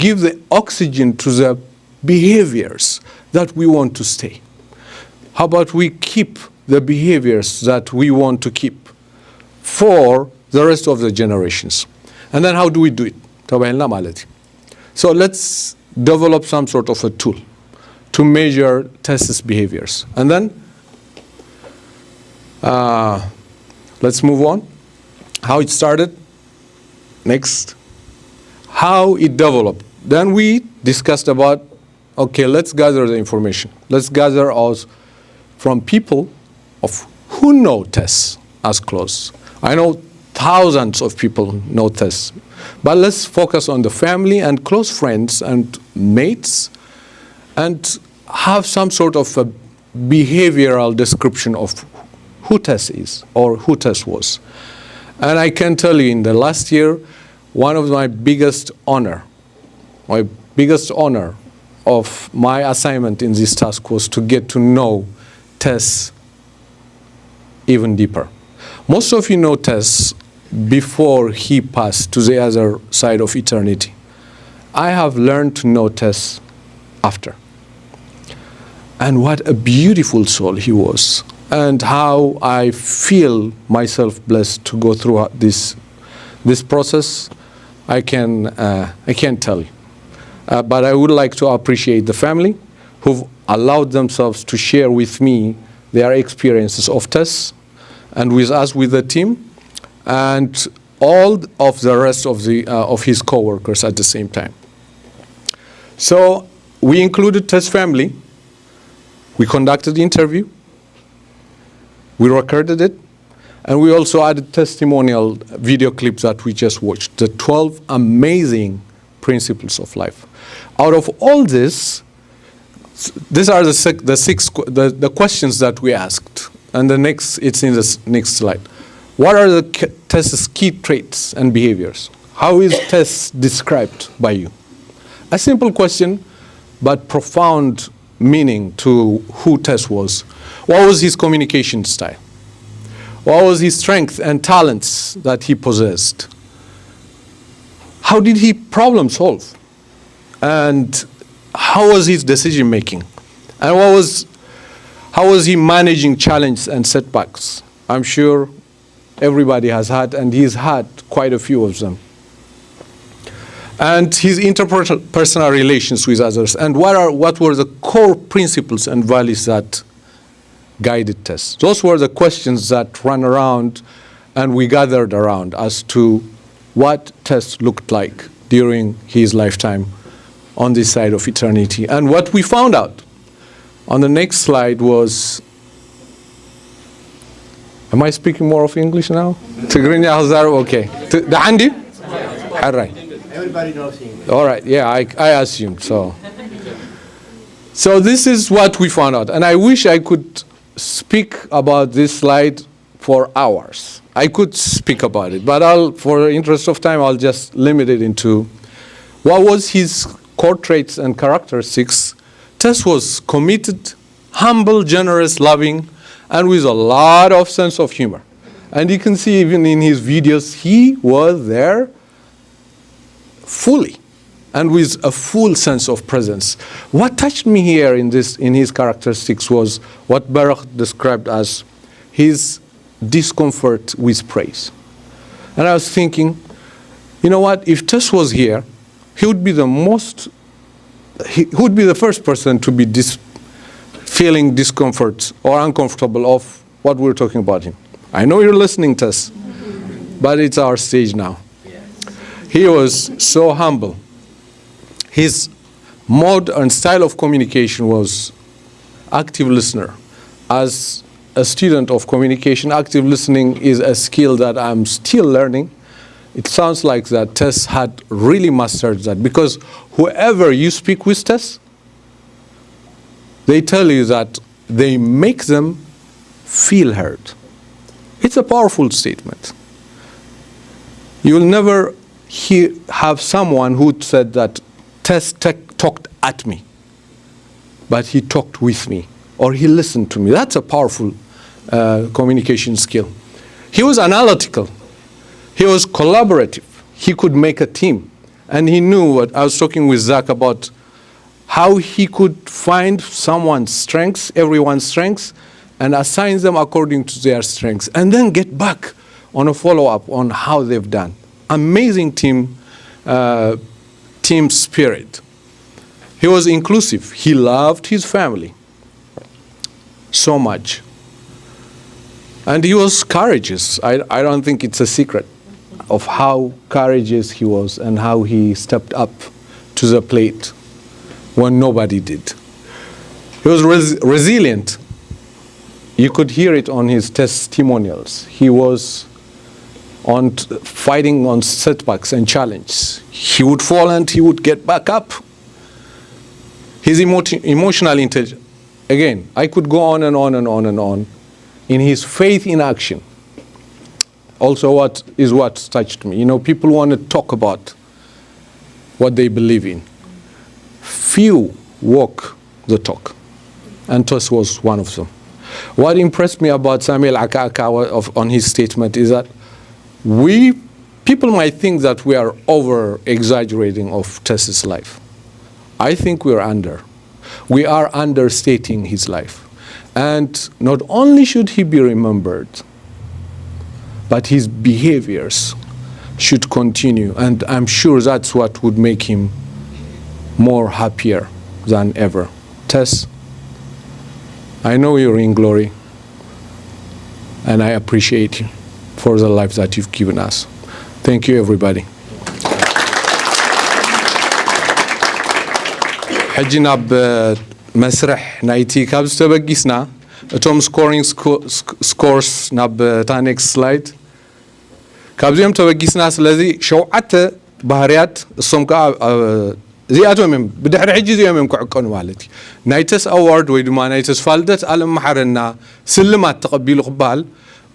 give the oxygen to the behaviors that we want to stay? How about we keep the behaviors that we want to keep for the rest of the generations? And then how do we do it? ተባሂልና ማለት እዩ። So let's develop some sort of a tool to measure TES's behaviors. And then uh, let's move on. How it started, next, how it developed. Then we discussed about, okay, let's gather the information. Let's gather ours from people of who know TES as close. I know thousands of people know TES, but let's focus on the family and close friends and mates and have some sort of a behavioral description of who TES is or who TES was. And I can tell you, in the last year, one of my biggest honor, my biggest honor of my assignment in this task was to get to know TES even deeper. Most of you know TES before he passed to the other side of eternity. I have learned to know TES after. And what a beautiful soul he was. And how I feel myself blessed to go through this, this process, I can, uh, I can't tell you. Uh, but I would like to appreciate the family who've allowed themselves to share with me their experiences of TES and with us, with the team, and all of the rest of, the, uh, of his co-workers at the same time. So we included TES family, we conducted the interview, we recorded it, and we also added testimonial video clips that we just watched, the twelve amazing principles of life. Out of all this, these are the, the six the, the questions that we asked. And the next, it's in the next slide. What are the TES's key traits and behaviors? How is TES described by you? A simple question, but profound meaning to who TES was. What was his communication style? What was his strength and talents that he possessed? How did he problem solve? And how was his decision making? And what was, how was he managing challenges and setbacks? I'm sure everybody has had, and he's had quite a few of them. And his interpersonal relations with others, and what are, what were the core principles and values that guided TES? Those were the questions that ran around and we gathered around as to what TES looked like during his lifetime on this side of eternity. And what we found out on the next slide was, am I speaking more of English now? ትግርኛ ክዛረብ? Okay. ት- ደሓን ድዩ? ሕራይ. Everybody knows English. All right, yeah, I, I assumed so. So this is what we found out, and I wish I could speak about this slide for hours. I could speak about it, but I'll, for the interest of time, I'll just limit it into what was his core traits and characteristics. Tess was committed, humble, generous, loving, and with a lot of sense of humor. And you can see even in his videos, he was there fully and with a full sense of presence. What touched me here in this, in his characteristics, was what Baruch described as his discomfort with praise. And I was thinking, you know what? If Tess was here, he would be the most, he would be the first person to be dis- feeling discomfort or uncomfortable of what we're talking about him. I know you're listening, Tess, but it's our stage now. He was so humble. His mode and style of communication was active listener. As a student of communication, active listening is a skill that I'm still learning. It sounds like that Tess had really mastered that, because whoever you speak with, Tess, they tell you that they make them feel heard. It's a powerful statement. You will never hear, have someone who said that Tess tech- talked at me, but he talked with me, or he listened to me. That's a powerful uh, communication skill. He was analytical. He was collaborative. He could make a team. And he knew what I was talking with Zach about, how he could find someone's strengths, everyone's strengths, and assign them according to their strengths, and then get back on a follow up on how they've done. Amazing team, uh, team spirit. He was inclusive. He loved his family so much. And he was courageous. I, I don't think it's a secret of how courageous he was and how he stepped up to the plate when nobody did. He was res- resilient. You could hear it on his testimonials. He was on t- fighting on setbacks and challenges. He would fall and he would get back up. His emo- emotional intelligence, again, I could go on and on and on and on, in his faith in action. Also, what is what touched me. You know, people want to talk about what they believe in. Few walk the talk, and Tess was one of them. What impressed me about Samuel Akaaka wa- of, on his statement is that we, people might think that we are over exaggerating of Tess's life. I think we're under. We are understating his life. And not only should he be remembered, but his behaviors should continue. And I'm sure that's what would make him more happier than ever. Tess, I know you're in glory, and I appreciate you for the life that you've given us. Thank you, everybody. ሕጂ ናብ መስርሕ ናይቲ ካብ ዝተበጊስና እቶም ስኮሪንግ ስኮርስ ናብ እታ ኔክስት ስላይድ ካብዚኦም ተበጊስና። ስለዚ ሸውዓተ ባህርያት እሶም ከዓ እዚኣቶም እዮም ብድሕሪ ሕጂ እዚኦም እዮም ክዕቀኑ ማለት እዩ። ናይ ተስ ኣዋርድ ወይ ድማ ናይ ተስፋ ልደት ኣለም መሓረና ስልማት ተቐቢሉ ክበሃል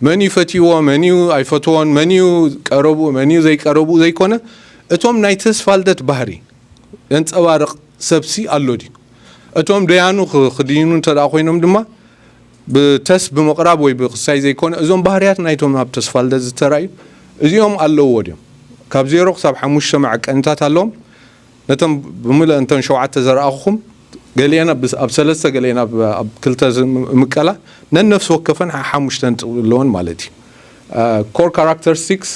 መን እዩ ፈትይዎ፣ መን እዩ ኣይፈትዎን፣ መን እዩ ቀረብኡ፣ መን እዩ ዘይቀረብኡ ዘይኮነ፣ እቶም ናይ ተስፋ ልደት ባህሪ ዘንፀባርቕ ሰብሲ ኣሎ ድዩ? እቶም ደያኑ ክድይኑ እንተ ኮይኖም ድማ ብተስ ብምቕራብ ወይ ብክሳይ ዘይኮነ፣ እዞም ባህርያት ናይቶም ኣብ ተስፋ ልደት ዝተራእዩ እዚኦም ኣለዎ ድዮም? ካብ ዜሮ ክሳብ ሓሙሽተ መዐቀኒታት ኣለዎም። ነቶም ብምልእ እንተን ሸውዓተ ዘረኣኹኹም ገሊአን ኣብ ሰለስተ ገሊአን ኣብ ክልተ ዝምቀላ ነነፍሲ ወከፈን ሓሙሽተ ነጥቢ ኣለወን ማለት እዩ። ኮር ካራክተሪስቲክስ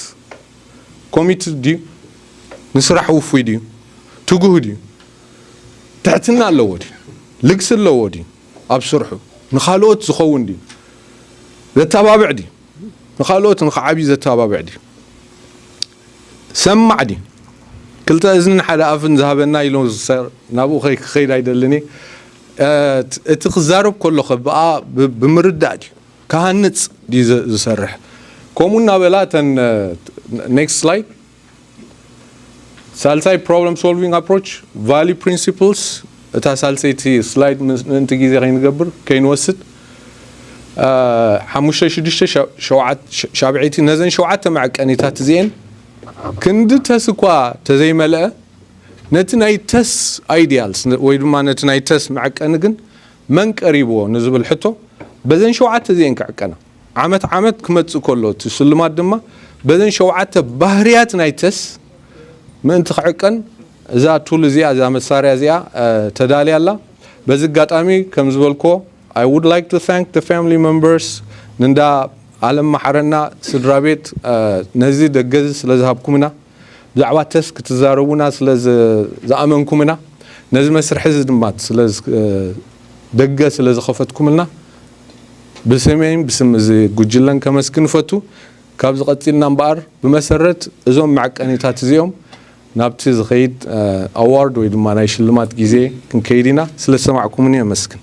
ኮሚትድ ድዩ? ንስራሕ ውፉይ ድዩ? ትጉህ ድዩ? ትሕትና ኣለዎ ድዩ? ልግሲ ኣለዎ ድዩ? ኣብ ስርሑ ንኻልኦት ዝኸውን ድዩ? ዘተባብዕ ድዩ? ንኻልኦት ንኽዓብዩ ዘተባብዕ ድዩ? ሰማዕ ድዩ? ክልተ እዝንን ሓደ ኣፍን ዝሃበና ኢሉ ዝሰር ናብኡ ከይ ክኸይድ ኣይደልን እየ። እቲ ክዛረብ ከሎ ከ ብኣ ብምርዳእ ድዩ፣ ክሃንጽ ድዩ ዝሰርሕ? ከምኡ እናበላ እተን፣ next slide፣ ሳልሳይ problem solving approach፣ value principles፣ እታ ሳልሰይቲ ስላይድ ምእንቲ ግዜ ከይንገብር ከይንወስድ፣ ሓሙሽተ ሽዱሽተ ሻብዐይቲ፣ ነዘን ሸውዓተ መዐቀኒታት እዚኤን ክንዲ ተስ እኳ ተዘይመልአ፣ ነቲ ናይ ተስ ኣይዲያልስ ወይ ድማ ነቲ ናይ ተስ መዐቀኒ ግን መን ቀሪብዎ ንዝብል ሕቶ፣ በዘን ሸውዓተ እዚኤን ክዕቀና። ዓመት ዓመት ክመጽእ ከሎ እቲ ስልማት ድማ በዘን ሸውዓተ ባህርያት ናይ ተስ ምእንቲ ክዕቀን እዛ ቱል እዚኣ፣ እዛ መሳርያ እዚኣ ተዳልያ ኣላ። በዚ ኣጋጣሚ ከም ዝበልኮ፣ I would like to thank the family members፣ ንንዳ ኣለም መሓረና ስድራ ቤት፣ ነዚ ደገዚ ስለ ዝሃብኩምና፣ ብዛዕባ ተስ ክትዛረቡና ስለ ዝኣመንኩምና፣ ነዚ መስርሒ እዚ ድማ ስለ ደገ ስለ ዝኸፈትኩምልና ብስመይን ብስም እዚ ጉጅለን ከመስግን እፈቱ። ካብዚ ቀጺልና እምበኣር ብመሰረት እዞም መዐቀኒታት እዚኦም ናብቲ ዝኸይድ ኣዋርድ ወይ ድማ ናይ ሽልማት ግዜ ክንከይድ ኢና። ስለ ዝሰማዕኩምኒ የመስግን።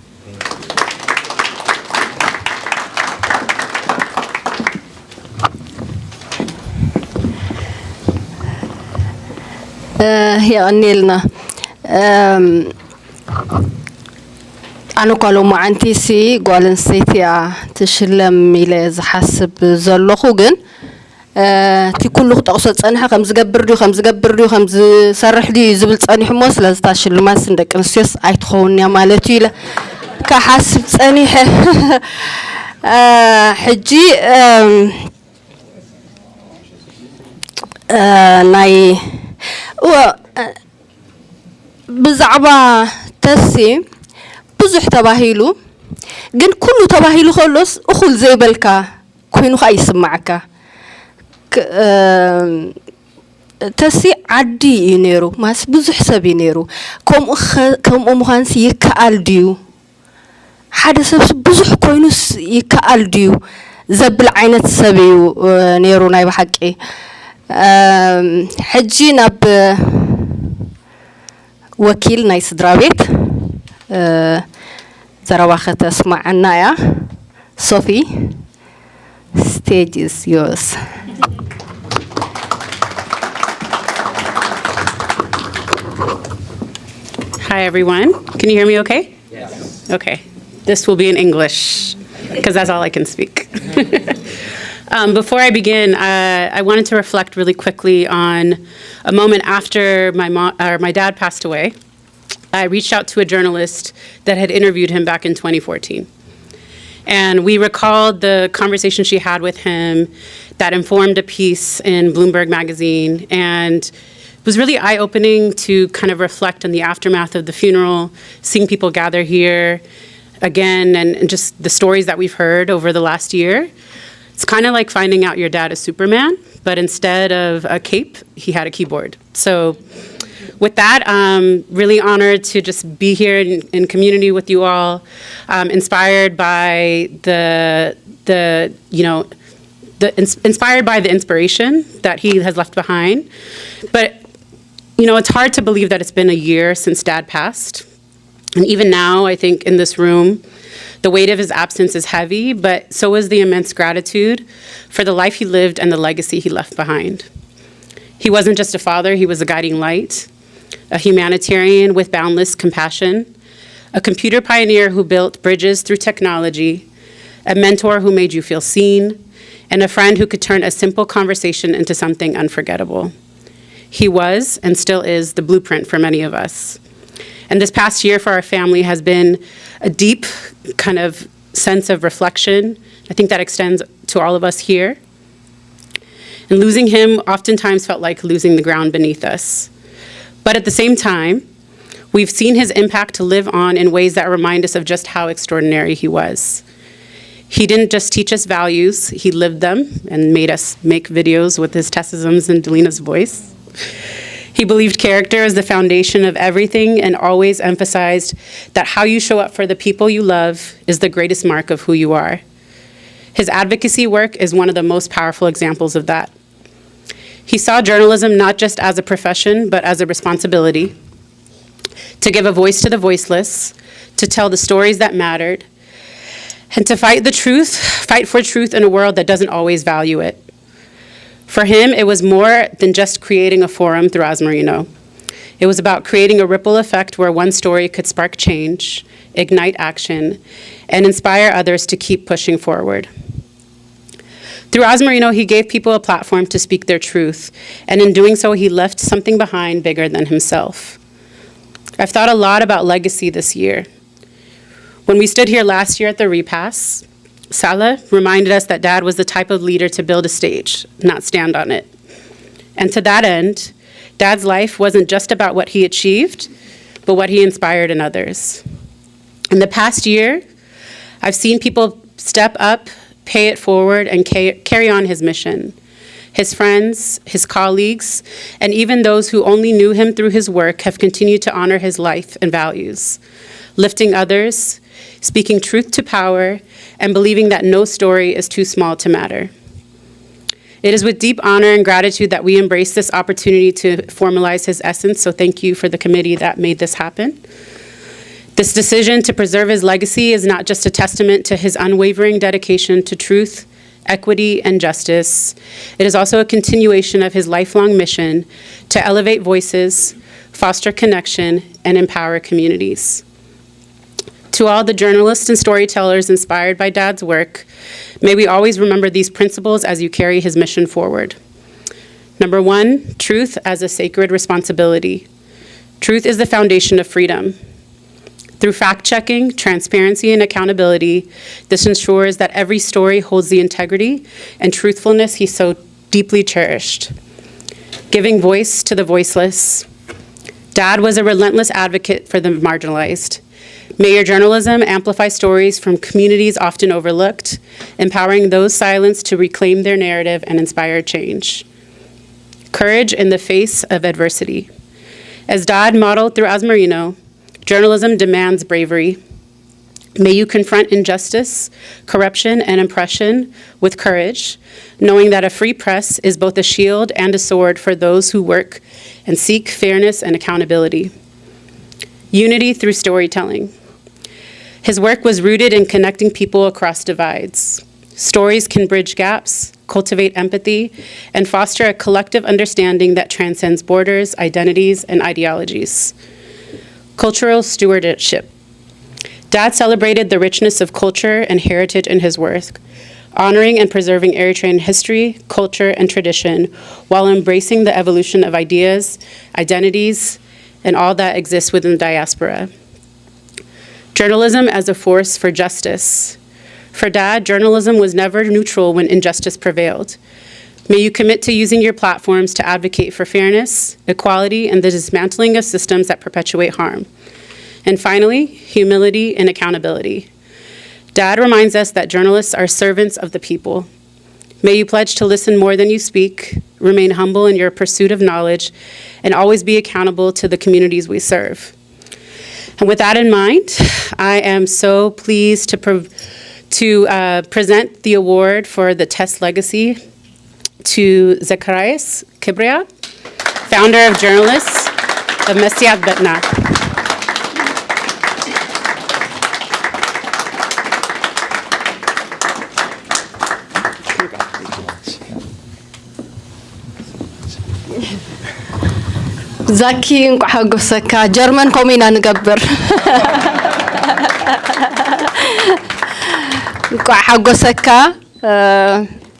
የቐንየልና። ኣነ እኳ ሎማዓንቲ ሲ ጓል ኣንስተይቲ እያ ትሽለም ኢለ ዝሓስብ ዘለኹ፣ ግን እቲ ኩሉ ክጠቕሶ ዝጸንሐ ከም ዝገብር ድዩ ከም ዝገብር ድዩ ከም ዝሰርሕ ድዩ ዝብል ጸኒሑ እሞ፣ ስለዚ እታ ሽልማት ንደቂ ኣንስትዮስ ኣይትኸውን እያ ማለት እዩ ኢለ ክሓስብ ጸኒሐ። ሕጂ ናይ ብዛዕባ ተሲ ብዙሕ ተባሂሉ፣ ግን ኩሉ ተባሂሉ ከሎስ እኹል ዘይበልካ ኮይኑ ከዓ ይስማዓካ። ተሲ ዓዲ እዩ ነይሩ፣ ማስ ብዙሕ ሰብ እዩ ነይሩ። ከምኡ ከምኡ ምዃንሲ ይከኣል ድዩ? ሓደ ሰብስ ብዙሕ ኮይኑስ ይከኣል ድዩ ዘብል ዓይነት ሰብ እዩ ነይሩ ናይ ብሓቂ። ሕጂ ናብ ወኪል ናይ ስድራ ቤት ዘረባ ከተስማዓና እያ። ሶፊ፣ stage is yours. Hi everyone. Can you hear me okay? Yes. Okay. This will be in English because that's all I can speak. Um, before I begin, uh, I wanted to reflect really quickly on a moment after my mom or my dad passed away. I reached out to a journalist that had interviewed him back in twenty fourteen. And we recalled the conversation she had with him that informed a piece in Bloomberg Magazine. And it was really eye opening to kind of reflect on the aftermath of the funeral, seeing people gather here again, and, and just the stories that we've heard over the last year. It's kind of like finding out your dad is Superman, but instead of a cape, he had a keyboard. So, with that, um, really honored to just be here in, in community with you all. Um, inspired by the the you know the ins- inspired by the inspiration that he has left behind. But you know, it's hard to believe that it's been a year since Dad passed. And even now, I think in this room, the weight of his absence is heavy, but so is the immense gratitude for the life he lived and the legacy he left behind. He wasn't just a father, he was a guiding light, a humanitarian with boundless compassion, a computer pioneer who built bridges through technology, a mentor who made you feel seen, and a friend who could turn a simple conversation into something unforgettable. He was and still is the blueprint for many of us. And this past year for our family has been a deep kind of sense of reflection. I think that extends to all of us here. And losing him oftentimes felt like losing the ground beneath us. But at the same time, we've seen his impact to live on in ways that remind us of just how extraordinary he was. He didn't just teach us values, he lived them and made us make videos with his Tessisms and Delina's voice. He believed character is the foundation of everything and always emphasized that how you show up for the people you love is the greatest mark of who you are. His advocacy work is one of the most powerful examples of that. He saw journalism not just as a profession, but as a responsibility to give a voice to the voiceless, to tell the stories that mattered, and to fight the truth, fight for truth in a world that doesn't always value it. For him, it was more than just creating a forum through Asmarino. It was about creating a ripple effect where one story could spark change, ignite action, and inspire others to keep pushing forward. Through Asmarino, he gave people a platform to speak their truth, and in doing so, he left something behind bigger than himself. I've thought a lot about legacy this year. When we stood here last year at the repass, Salah reminded us that Dad was the type of leader to build a stage, not stand on it. And to that end, Dad's life wasn't just about what he achieved, but what he inspired in others. In the past year, I've seen people step up, pay it forward, and ca- carry on his mission. His friends, his colleagues, and even those who only knew him through his work have continued to honor his life and values, lifting others, speaking truth to power, and believing that no story is too small to matter. It is with deep honor and gratitude that we embrace this opportunity to formalize his essence, so thank you for the committee that made this happen. This decision to preserve his legacy is not just a testament to his unwavering dedication to truth, equity, and justice. It is also a continuation of his lifelong mission to elevate voices, foster connection, and empower communities. To all the journalists and storytellers inspired by Dad's work, may we always remember these principles as you carry his mission forward. Number one, truth as a sacred responsibility. Truth is the foundation of freedom. Through fact checking, transparency, and accountability, this ensures that every story holds the integrity and truthfulness he so deeply cherished. Giving voice to the voiceless. Dad was a relentless advocate for the marginalized. May your journalism amplify stories from communities often overlooked, empowering those silenced to reclaim their narrative and inspire change. Courage in the face of adversity. As Dad modeled through Asmarino, journalism demands bravery. May you confront injustice, corruption, and oppression with courage, knowing that a free press is both a shield and a sword for those who work and seek fairness and accountability. Unity through storytelling. His work was rooted in connecting people across divides. Stories can bridge gaps, cultivate empathy, and foster a collective understanding that transcends borders, identities, and ideologies. Cultural stewardship. Dad celebrated the richness of culture and heritage in his work, honoring and preserving Eritrean history, culture, and tradition while embracing the evolution of ideas, identities, and all that exists within the diaspora. Journalism as a force for justice. For Dad, journalism was never neutral when injustice prevailed. May you commit to using your platforms to advocate for fairness, equality, and the dismantling of systems that perpetuate harm. And finally, humility and accountability. Dad reminds us that journalists are servants of the people. May you pledge to listen more than you speak, remain humble in your pursuit of knowledge, and always be accountable to the communities we serve. And with that in mind, I am so pleased to, pre- to uh, present the award for the Test Legacy to Zacharias Kibria, founder of Journalists of Mesiat Betna. ዛኪ፣ እንቋዕ ሓጎሰካ። ጀርመን ከምኡ ኢና ንገብር። እንቋዕ ሓጎሰካ።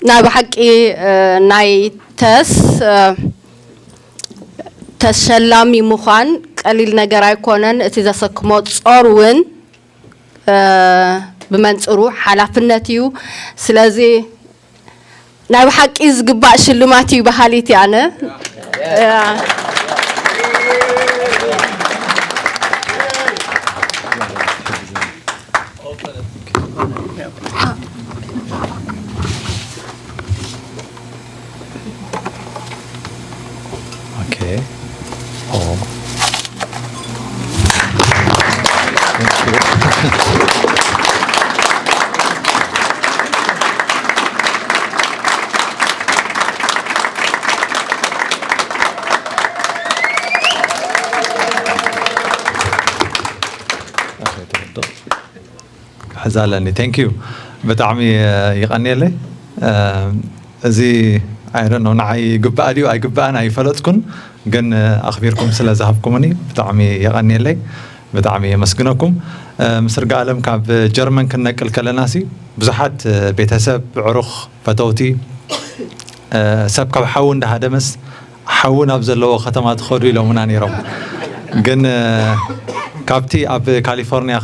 ናይ ብሓቂ ናይ ተስ ተሸላሚ ምዃን ቀሊል ነገር ኣይኮነን። እቲ ዘሰክሞ ጾር እውን ብመንጽሩ ሓላፍነት እዩ። ስለዚ ናይ ብሓቂ ዝግባእ ሽልማት እዩ በሃሊት እየ ኣነ። Okay. Oh. Thank you. እዛ ኣለኒ። Thank you። ብጣዕሚ የቐንየለይ። እዚ I don't know፣ ንዓይ ይግባእ ድዩ ኣይግባእን ኣይፈለጥኩን፣ ግን ኣኽቢርኩም ስለ ዝሃብኩምኒ ብጣዕሚ የቐንየለይ። ብጣዕሚ የመስግነኩም። ምስ ርጋ ኣለም ካብ ጀርመን ክንነቅል ከለና ሲ ብዙሓት ቤተሰብ፣ ዕሩኽ፣ ፈተውቲ፣ ሰብ ካብ ሓዊ እንዳሃደመስ ሓዊ ናብ ዘለዎ ከተማ ትኸዱ ኢሎምና ነይሮም። ግን ካብቲ ኣብ ካሊፎርኒያ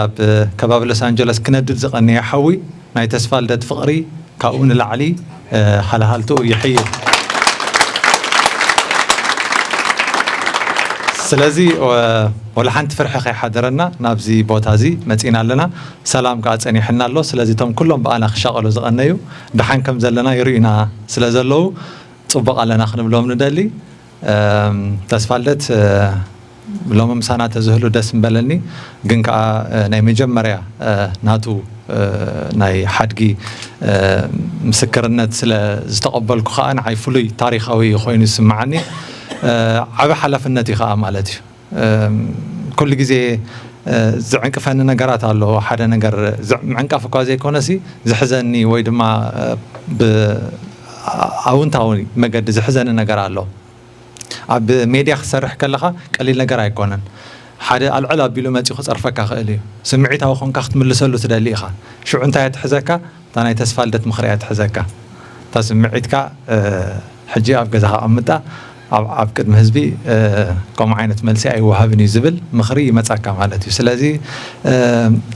ኣብ ከባቢ ሎስ ኣንጀለስ ክነድድ ዝቐነየ ሓዊ ናይ ተስፋ ልደት ፍቕሪ ካብኡ ንላዕሊ ሃልሃልትኡ ይሕይል። ስለዚ ወላ ሓንቲ ፍርሒ ከይሓደረና ናብዚ ቦታ እዚ መፂና ኣለና። ሰላም ከዓ ፀኒሕና ኣሎ። ስለዚ እቶም ኩሎም ብኣና ክሻቐሉ ዝቐነዩ ደሓን ከም ዘለና ይርእዩና ስለ ዘለዉ ፅቡቕ ኣለና ክንብሎም ንደሊ። ተስፋ ልደት ሎሚ ምሳና ተዝህሉ ደስ ምበለኒ፣ ግን ከዓ ናይ መጀመርያ ናቱ ናይ ሓድጊ ምስክርነት ስለ ዝተቐበልኩ ከዓ ንዓይ ፍሉይ ታሪኻዊ ኮይኑ ይስምዓኒ። ዓቢ ሓላፍነት እዩ ከዓ ማለት እዩ። ኩሉ ግዜ ዝዕንቅፈኒ ነገራት ኣሎ። ሓደ ነገር ምዕንቃፍ እኳ ዘይኮነሲ ዝሕዘኒ ወይ ድማ ብኣውንታዊ መገዲ ዝሕዘኒ ነገር ኣሎ። ኣብ ሜድያ ክትሰርሕ ከለኻ ቀሊል ነገር ኣይኮነን። ሓደ ኣልዕል ኣቢሉ መፂኡ ክፀርፈካ ክእል እዩ። ስምዒታዊ ኮንካ ክትምልሰሉ ትደሊ ኢኻ። ሽዑ እንታይ እያ ትሕዘካ? እታ ናይ ተስፋ ልደት ምኽሪ እያ ትሕዘካ። እታ ስምዒትካ ሕጂ ኣብ ገዛኻ ኣቐምጣ፣ ኣብ ቅድሚ ህዝቢ ከምኡ ዓይነት መልሲ ኣይወሃብን እዩ ዝብል ምኽሪ ይመፃካ ማለት እዩ። ስለዚ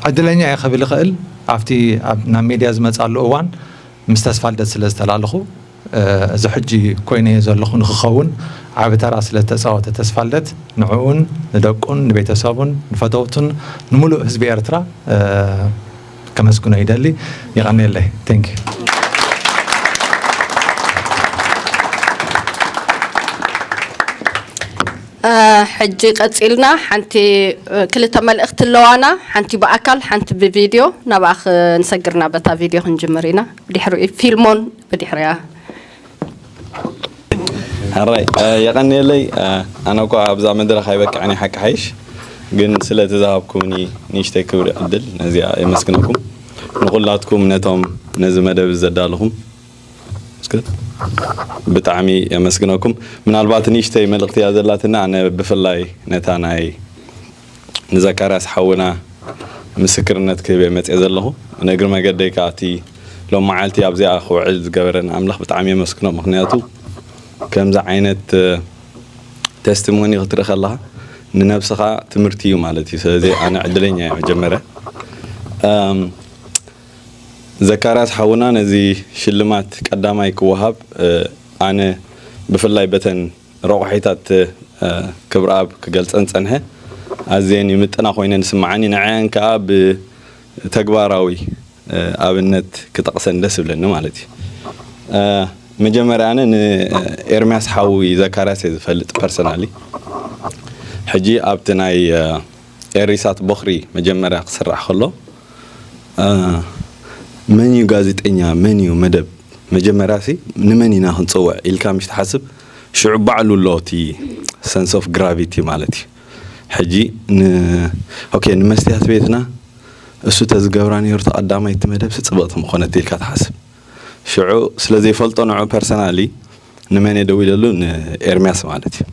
ዕድለኛ እየ ክብል ይኽእል ኣብቲ ናብ ሜድያ ዝመፃሉ እዋን ምስ ተስፋ ልደት ስለ ዝተላለኹ። እዚ ሕጂ ኮይነዮ ዘለኹ ንክኸውን ዓቢ ተራ ስለ ዝተፃወተ ተስፋ ልደት ንዕኡን ንደቁን ንቤተሰቡን ንፈተውቱን ንምሉእ ህዝቢ ኤርትራ ከመስግኖ ይደሊ። ይቐንየለይ። Thank you። ሕጂ ቀፂልና ሓንቲ ክልተ መልእኽቲ ኣለዋና። ሓንቲ ብኣካል ሓንቲ ብቪድዮ ናብኣ ክንሰግርና በታ ቪድዮ ክንጅምር ኢና። ብድሕሪኡ ፊልሞን ብድሕሪያ ሕራይ የቐንየለይ። ኣነ እኳ ኣብዛ መድረኽ ኣይበቅዕን እየ ሓቂ ሓይሽ፣ ግን ስለ እቲ ዝሃብኩምኒ ንእሽተይ ክብሪ ዕድል ነዚኣ የመስግነኩም። ንኹላትኩም ነቶም ነዚ መደብ ዘዳለኹም ብጣዕሚ የመስግነኩም። ምናልባት ንእሽተይ መልእኽቲ እያ ዘላትና። ኣነ ብፍላይ ነታ ናይ ንዘካርያስ ሓውና ምስክርነት ክህብ እየ መፅየ ዘለኹ። ንእግሪ መገደይ ከዓ እቲ ሎም መዓልቲ ኣብዚኣ ክውዕል ዝገበረን ኣምላኽ ብጣዕሚ የመስግኖ። ምኽንያቱ ከምዚ ዓይነት ተስቲሞኒ ክትርኢ ከለኻ ንነብስኻ ትምህርቲ እዩ ማለት እዩ። ስለዚ ኣነ ዕድለኛ እየ መጀመርያ። ዘካርያስ ሓውና ነዚ ሽልማት ቀዳማይ ክወሃብ ኣነ ብፍላይ በተን ረቑሒታት ክብረኣብ ክገልፀን ፀንሐ ኣዝየን ይምጥና ኮይነን ዝስምዓኒ፣ ንዐአን ከዓ ብተግባራዊ ኣብነት ክጠቕሰን ደስ ዝብለኒ ማለት እዩ። መጀመርያ ኣነ ንኤርምያስ ሓዊ ዘካርያስ እየ ዝፈልጥ personally። ሕጂ ኣብቲ ናይ ኤሪሳት ቦኽሪ መጀመርያ ክስራሕ ከሎ መን እዩ ጋዜጠኛ፣ መን እዩ መደብ፣ መጀመርያ ሲ ንመን ኢና ክንፅውዕ ኢልካ ምሽ ትሓስብ፣ ሽዑ ባዕሉ ኣሎ እቲ sense of gravity ማለት እዩ። ሕጂ okay ንመስትያት ቤትና እሱ ተዝገብራ ነይሩ ተቐዳማይቲ መደብ ሲ ፅብቕቲ ምኾነት ኢልካ ትሓስብ። ሽዑ ስለ ዘይፈልጦ ንዑ personally ንመን እየ ደዊለሉ? ንኤርምያስ ማለት እዩ።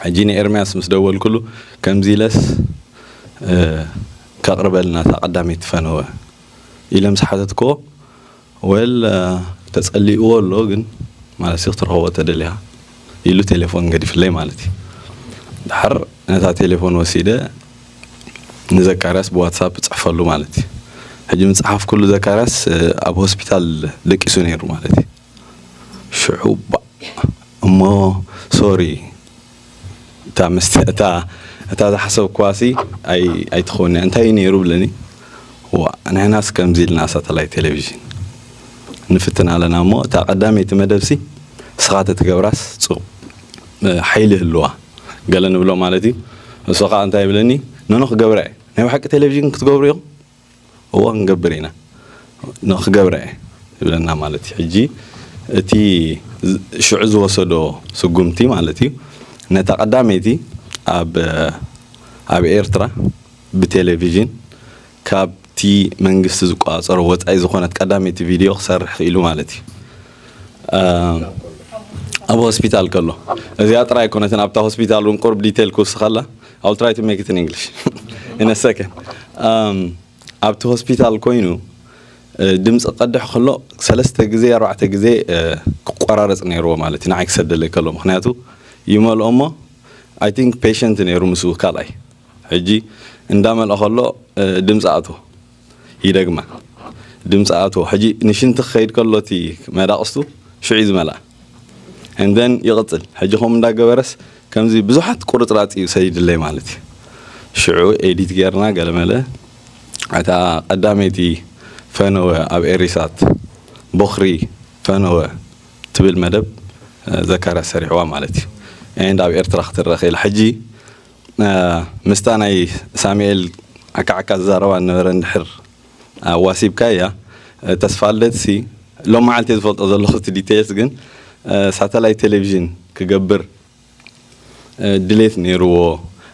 ሕጂ ንኤርምያስ ምስ ደወልኩሉ ከምዚ ኢለስ ከቕርበልና እታ ቀዳመይቲ ፈነወ ኢለ ምስ ሓተትክዎ፣ well ተጸሊእዎ ኣሎ ግን ማለት ክትረኽቦ ተደሊኻ ኢሉ ቴሌፎን ገዲፍለይ ማለት እዩ። ድሓር ነታ ቴሌፎን ወሲደ ንዘካርያስ ብዋትሳፕ እጽሕፈሉ ማለት እዩ። ሕጂ ምጽሓፍኩሉ ዘካርያስ ኣብ ሆስፒታል ደቂሱ ነይሩ ማለት እዩ። ሽዑ ባእ እሞ ሶሪ እታ መስተ እታ እታ ዝሓሰብክዋሲ ኣይ ኣይትኾነ እንታይ እዩ ነይሩ ብለኒ። ዋ ንሕናስ ከምዚ ኢልና ሳተላይት ቴሌቪዥን ንፍትን ኣለና እሞ እታ ቀዳመይቲ መደብሲ ንስኻ ተትገብራስ ጽቡቕ ሓይሊ ህልዋ ገለ ንብሎ ማለት እዩ። እሱ ከዓ እንታይ ይብለኒ ኖኖ ክገብራ እየ ናይ ብሓቂ ቴሌቪዥን ክትገብሩ ኢኹም እዎ ክንገብር ኢና ንክገብረ እየ ይብለና ማለት እዩ። ሕጂ እቲ ሽዑ ዝወሰዶ ስጉምቲ ማለት እዩ ነታ ቀዳመይቲ ኣብ ኣብ ኤርትራ ብቴሌቪዥን ካብ እቲ መንግስቲ ዝቆጻጸሮ ወጻኢ ዝኾነት ቀዳመይቲ ቪድዮ ክሰርሕ ክኢሉ ማለት እዩ። ኣብ ሆስፒታል ከሎ እዚኣ ጥራይ ኣይኮነትን፣ ኣብታ ሆስፒታል እውን ቁርብ ዲቴል ክውስኸላ። I'll try to make it in English in a second. ኣብቲ ሆስፒታል ኮይኑ ድምፂ ቀድሕ ከሎ ሰለስተ ግዜ ኣርባዕተ ግዜ ክቆራረፅ ነይርዎ ማለት እዩ፣ ንዓይ ክሰደለይ ከሎ። ምክንያቱ ይመልኦ እሞ፣ I think patient ነይሩ ምስኡ ካልኣይ። ሕጂ እንዳመልኦ ከሎ ድምፂ ኣቶ ይደግማ፣ ድምፂ ኣቶ። ሕጂ ንሽንቲ ክኸይድ ከሎ እቲ መዳቕስቱ ሽዑ እዩ ዝመልኣ። And then ይቕፅል። ሕጂ ከምኡ እንዳገበረስ ከምዚ ብዙሓት ቁርፅራፅ እዩ ሰዲድለይ ማለት እዩ። ሽዑ ኤዲት ጌርና ገለመለ እታ ቀዳመይቲ ፈነወ ኣብ ኤሪሳት ቦኽሪ ፈነወ ትብል መደብ ዘካርያስ ሰሪሕዋ ማለት እዩ። And ኣብ ኤርትራ ክትረአ ክኢላ። ሕጂ ምስታ ናይ ሳሙኤል ዓካዓካ ዝዛረባ ዝነበረ እንድሕር ኣዋሲብካያ፣ ተስፋ ልደትሲ ሎም መዓልቲ እየ ዝፈልጦ ዘለኹ እቲ ዲቴይልስ፣ ግን ሳተላይት ቴሌቪዥን ክገብር ድሌት ነይርዎ፣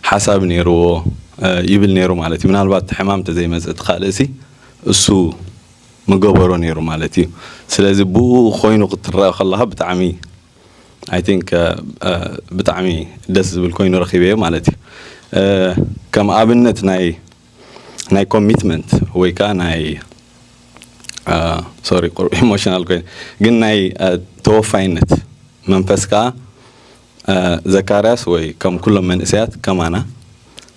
ሓሳብ ነይርዎ ይብል ነይሩ ማለት እዩ። ምናልባት ሕማም ተዘይመፅእ እቲ ካልእሲ እሱ ምገበሮ ነይሩ ማለት እዩ። ስለዚ ብኡ ኮይኑ ክትረአ ከለኻ ብጣዕሚ፣ I think ብጣዕሚ ደስ ዝብል ኮይኑ ረኺበዮ ማለት እዩ። ከም ኣብነት ናይ ናይ ኮሚትመንት ወይ ከዓ ናይ፣ ሶሪ፣ ቁሩብ ኢሞሽናል ኮይኑ፣ ግን ናይ ተወፋይነት መንፈስ ከዓ ዘካርያስ ወይ ከም ኩሎም መንእሰያት ከማና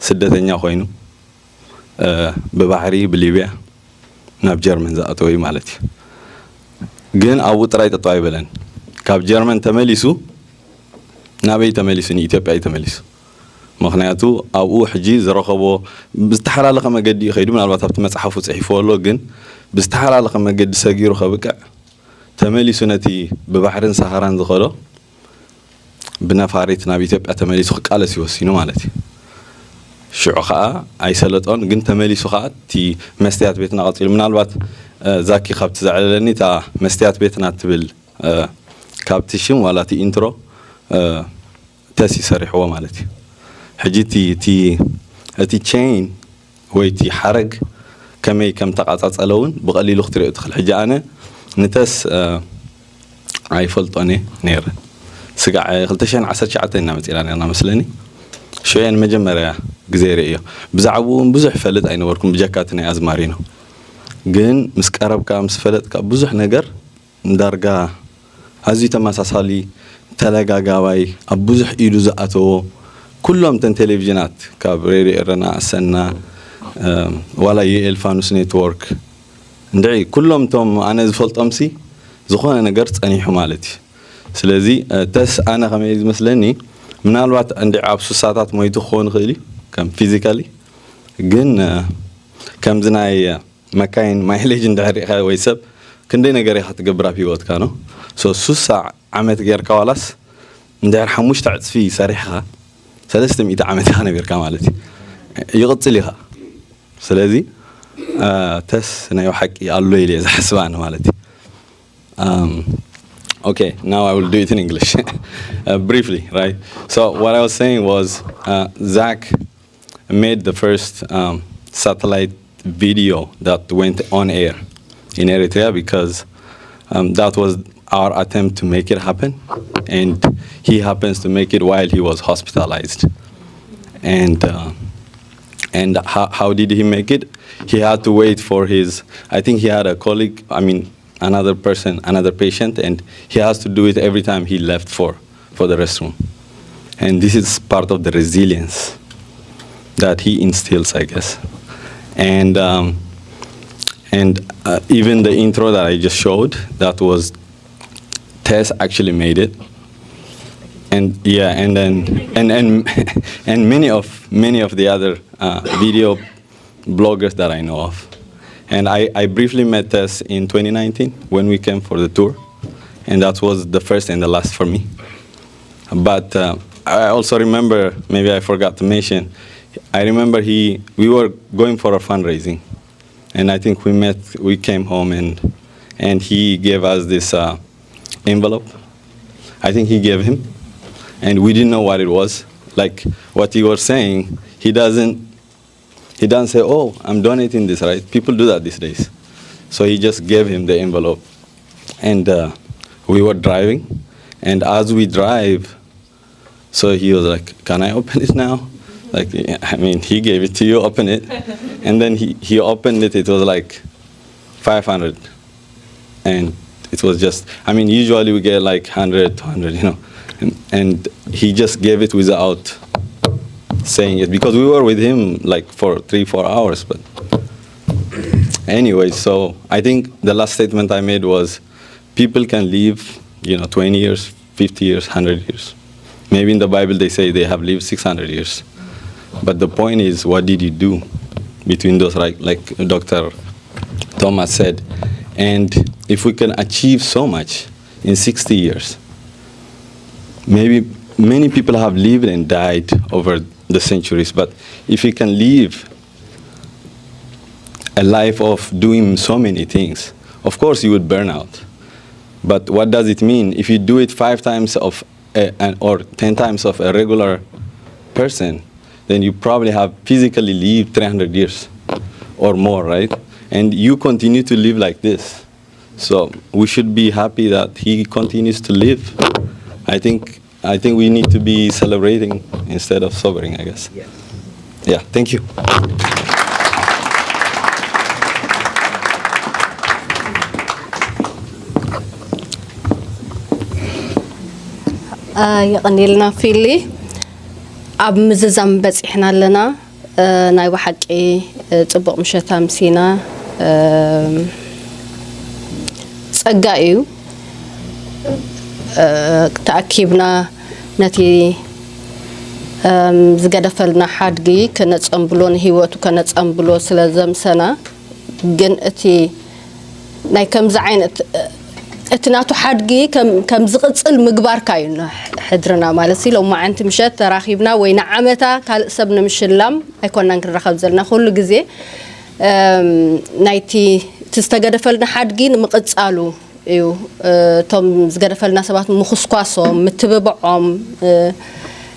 ስደተኛ ኮይኑ ብባሕሪ ብሊብያ ናብ ጀርመን ዝኣተወ እዩ ማለት እዩ። ግን ኣብኡ ጥራይ ጠጠው ኣይበለን። ካብ ጀርመን ተመሊሱ ናበይ ተመሊሱ? ንኢትዮጵያ እዩ ተመሊሱ። ምክንያቱ ኣብኡ ሕጂ ዝረኸቦ ብዝተሓላለኸ መገዲ እዩ ከይዱ። ምናልባት ኣብቲ መፅሓፉ ፅሒፍዎ ኣሎ፣ ግን ብዝተሓላለኸ መገዲ ሰጊሩ ከብቅዕ ተመሊሱ ነቲ ብባሕርን ሰሃራን ዝኸዶ ብነፋሪት ናብ ኢትዮጵያ ተመሊሱ ክቃለስ እዩ ወሲኑ ማለት እዩ። ሽዑ ከዓ ኣይሰለጦን፣ ግን ተመሊሱ ከዓ እቲ መስትያት ቤትና ቀፂሉ። ምናልባት ዛኪ ካብቲ ዘዕለለኒ እታ መስትያት ቤትና ትብል ካብቲ ሽም ዋላ እቲ ኢንትሮ ተስ ይሰሪሕዎ ማለት እዩ። ሕጂ እቲ እቲ እቲ ቼን ወይ እቲ ሓረግ ከመይ ከም ተቃጻጸለ እውን ብቐሊሉ ክትሪኦ ትኽእል። ሕጂ ኣነ ንተስ ኣይፈልጦን እየ ነይረ። ስጋዕ ክልተ ሽሕን ዓሰርተ ትሽዓተን ኢና መጺና ነርና መስለኒ። ሽዑ እየ ንመጀመርያ ግዜ ርእዮ። ብዛዕባኡ እውን ብዙሕ ፈልጥ ኣይነበርኩን ብጀካ እቲ ናይ ኣዝማሪኖ። ግን ምስ ቀረብካ ምስ ፈለጥካ ብዙሕ ነገር ዳርጋ ኣዝዩ ተመሳሳሊ፣ ተለጋጋባይ፣ ኣብ ብዙሕ ኢዱ ዝኣተዎ፣ ኩሎም እተን ቴሌቪዥናት ካብ ሬድዮ ኤረና፣ ኣሰና፣ ዋላ ዩኤል ፋኑስ ኔትወርክ እንድዒ ኩሎም እቶም ኣነ ዝፈልጦምሲ ዝኾነ ነገር ጸኒሑ ማለት እዩ። ስለዚ ተስ ኣነ ከመይ ዝመስለኒ ምናልባት እንድዒ ኣብ ሱሳታት ሞይቱ ክኸውን ይኽእል እዩ ከም ፊዚካሊ፣ ግን ከምዚ ናይ መካይን ማይሌጅ እንድሕር ሪእኻ ወይ ሰብ ክንደይ ነገር ኢኻ ትገብር ኣብ ሂወትካ ነው። ሶ ሱሳ ዓመት ጌርካ ዋላስ እንድሕር ሓሙሽተ ዕፅፊ ሰሪሕኻ ሰለስተ ሚእቲ ዓመት ኢኻ ነቢርካ ማለት እዩ። ይቕፅል ኢኻ። ስለዚ ተስ ናይ ሓቂ ኣሎ ኢለ እየ ዝሓስብ ኣነ ማለት እዩ። Um, okay, now I will do it in English. Uh, briefly, right? So what I was saying was, uh, Zach made the first um, satellite video that went on air in Eritrea because um, that was our attempt to make it happen, and he happens to make it while he was hospitalized. And uh, and how, how did he make it? He had to wait for his, I think he had a colleague, I mean, another person, another patient, and he has to do it every time he left for, for the restroom. And this is part of the resilience that he instills, I guess. And um, and uh, even the intro that I just showed, that was Tess actually made it. And yeah, and then and and and many of many of the other uh, video bloggers that I know of. And I, I briefly met Tess in twenty nineteen when we came for the tour, and that was the first and the last for me. But uh, I also remember, maybe I forgot to mention, I remember he we were going for a fundraising, and I think we met, we came home, and and he gave us this uh, envelope. I think he gave him, and we didn't know what it was. Like what he was saying, he doesn't He doesn't say, "Oh, I'm donating this," right? People do that these days. So he just gave him the envelope. And uh, we were driving. And as we drive, so he was like, "Can I open it now?" Like, I mean, he gave it to you, open it. And then he, he opened it, it was like five hundred. And it was just, I mean, usually we get like hundred, two hundred, you know. And, and he just gave it without saying it because we were with him like for three, four hours. But anyway, so I think the last statement I made was people can live, you know, twenty years, fifty years, hundred years. Maybe in the Bible they say they have lived six hundred years. But the point is, what did you do between those, right? Like Doctor Thomas said, and if we can achieve so much in sixty years, maybe many people have lived and died over the centuries, but if you can live a life of doing so many things, of course you would burn out. But what does it mean if you do it five times of a, an, or ten times of a regular person? Then you probably have physically lived three hundred years or more, right? And you continue to live like this. So we should be happy that he continues to live. I think I think we need to be celebrating instead of sobering, I guess. Yeah, thank you. የቐኒልና ፊሊ። ኣብ ምዝዛም በፂሕና ኣለና። ናይ ብሓቂ ፅቡቕ ምሸት ኣምሲና። ፀጋ እዩ። ተኣኪብና ነቲ ዝገደፈልና ሓድጊ ከነፀንብሎ፣ ንህይወቱ ከነፀንብሎ ስለ ዘምሰና። ግን እቲ ናይ ከምዚ ዓይነት እቲ ናቱ ሓድጊ ከም ዝቕፅል ምግባርካ እዩ ሕድርና። ማለት ሎማዓንቲ ምሸት ተራኺብና ወይ ንዓመታ ካልእ ሰብ ንምሽላም ኣይኮናን ክንራኸብ ዘለና። ኩሉ ግዜ ናይቲ እቲ ዝተገደፈልና ሓድጊ ንምቕፃሉ እዩ። እቶም ዝገደፈልና ሰባት ምኹስኳሶም፣ ምትብብዖም፣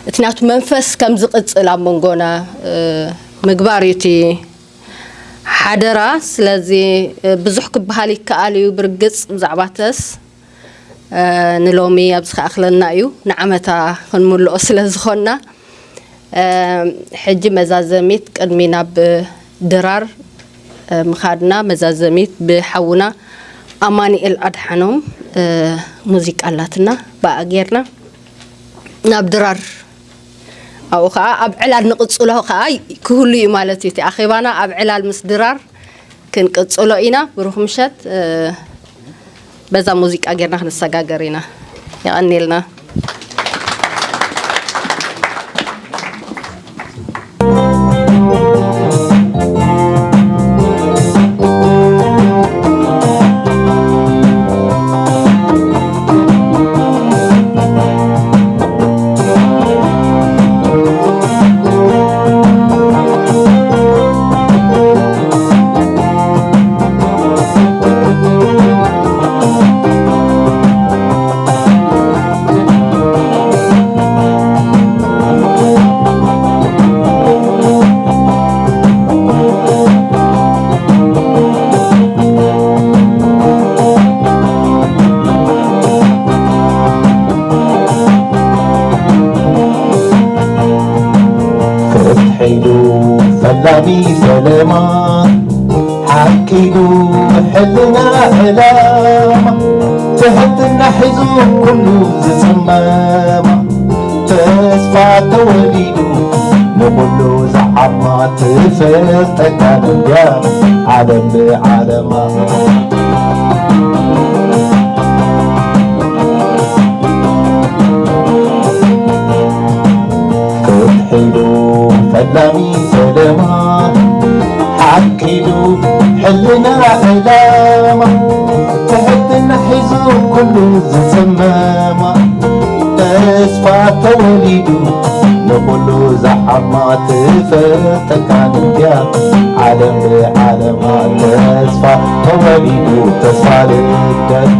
እቲ ናቱ መንፈስ ከም ዝቕፅል ኣብ መንጎና ምግባር እዩ እቲ ሓደራ። ስለዚ ብዙሕ ክበሃል ይከኣል እዩ ብርግፅ ብዛዕባ ተስ ንሎሚ ኣብዚ ክኣኽለና እዩ። ንዓመታ ክንምልኦ ስለ ዝኾንና ሕጂ መዛዘሚት ቅድሚ ናብ ድራር ምኻድና መዛዘሚት ብሓውና ኣማኒኤል ኣድሓኖም ሙዚቃ ኣላትና ብኣ ጌርና ናብ ድራር ኣብኡ ከዓ ኣብ ዕላል ንቕፅሎ ከዓ ክህሉ እዩ ማለት እዩ። እቲ ኣኼባና ኣብ ዕላል ምስ ድራር ክንቅፅሎ ኢና። ብሩኽ ምሸት። በዛ ሙዚቃ ጌርና ክንሰጋገር ኢና። የቐኒልና። ፍትሒ ኢሉ ፈላሚ ፈለማ፣ ሓቂ ኢሉ ሕልና ዕላማ፣ ትሕትና ሒዙ ኩሉ ዝጽመማ፣ ተስፋ ተወሊዱ ንኹሉ ዝዓማ፣ ትፈልጠካ ድንድያ ዓለም ብዓለማ። ፍትሒ ኢሉ ፈላሚ ፈለማ፣ ሓቂ ኢሉ ሕልና ዕላማ፣ ትሕትና ሒዙ ኩሉ ዝጽመማ፣ ተስፋ ተወሊዱ ንኹሉ ዝዓማ፣ ትፈልጠካ ድንድያ ዓለም ብዓለማ። ተስፋ ተወሊዱ ተስፋ ልደት፣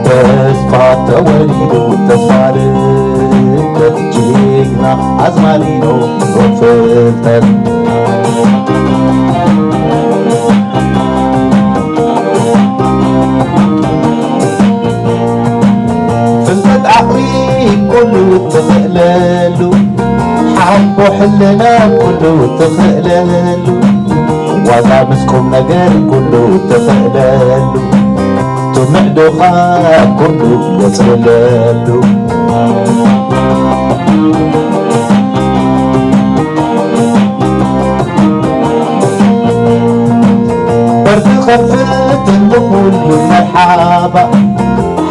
ተስፋ ተወሊዱ ተስፋ ልደት፣ ጅግና ኩሉ ትኽእለሉ፣ ሓቦ ሕልና ኩሉ ትኽእለሉ፣ ዋዛ ምስ ቁም ነገር ኩሉ ትኽእለሉ፣ ትምዕዶኻ ኩሉ የጽልለሉ። በር ትኸፍት ንኹሉ መርሓባ፣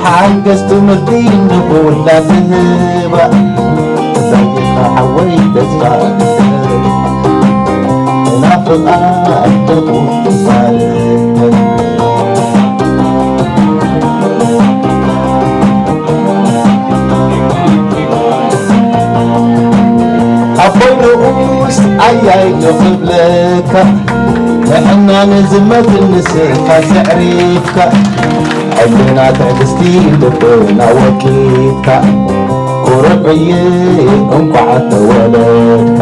ሓገዝ ትምህርቲ ንኹላ ትህባ። ዛጊኻ ሓወይ ተስፋ ናፍቓ ኣለኹ ትፋል። ኣቦይ ንኡስ ኣያይ ንኽብለካ፣ ንሕና ንዝመት ንስኻ ዘዕሪፍካ፣ ዕድና ትዕግስቲ ልብና ወኪትካ፣ ኩሩዕ እየ እንኳዕ ተወለድካ።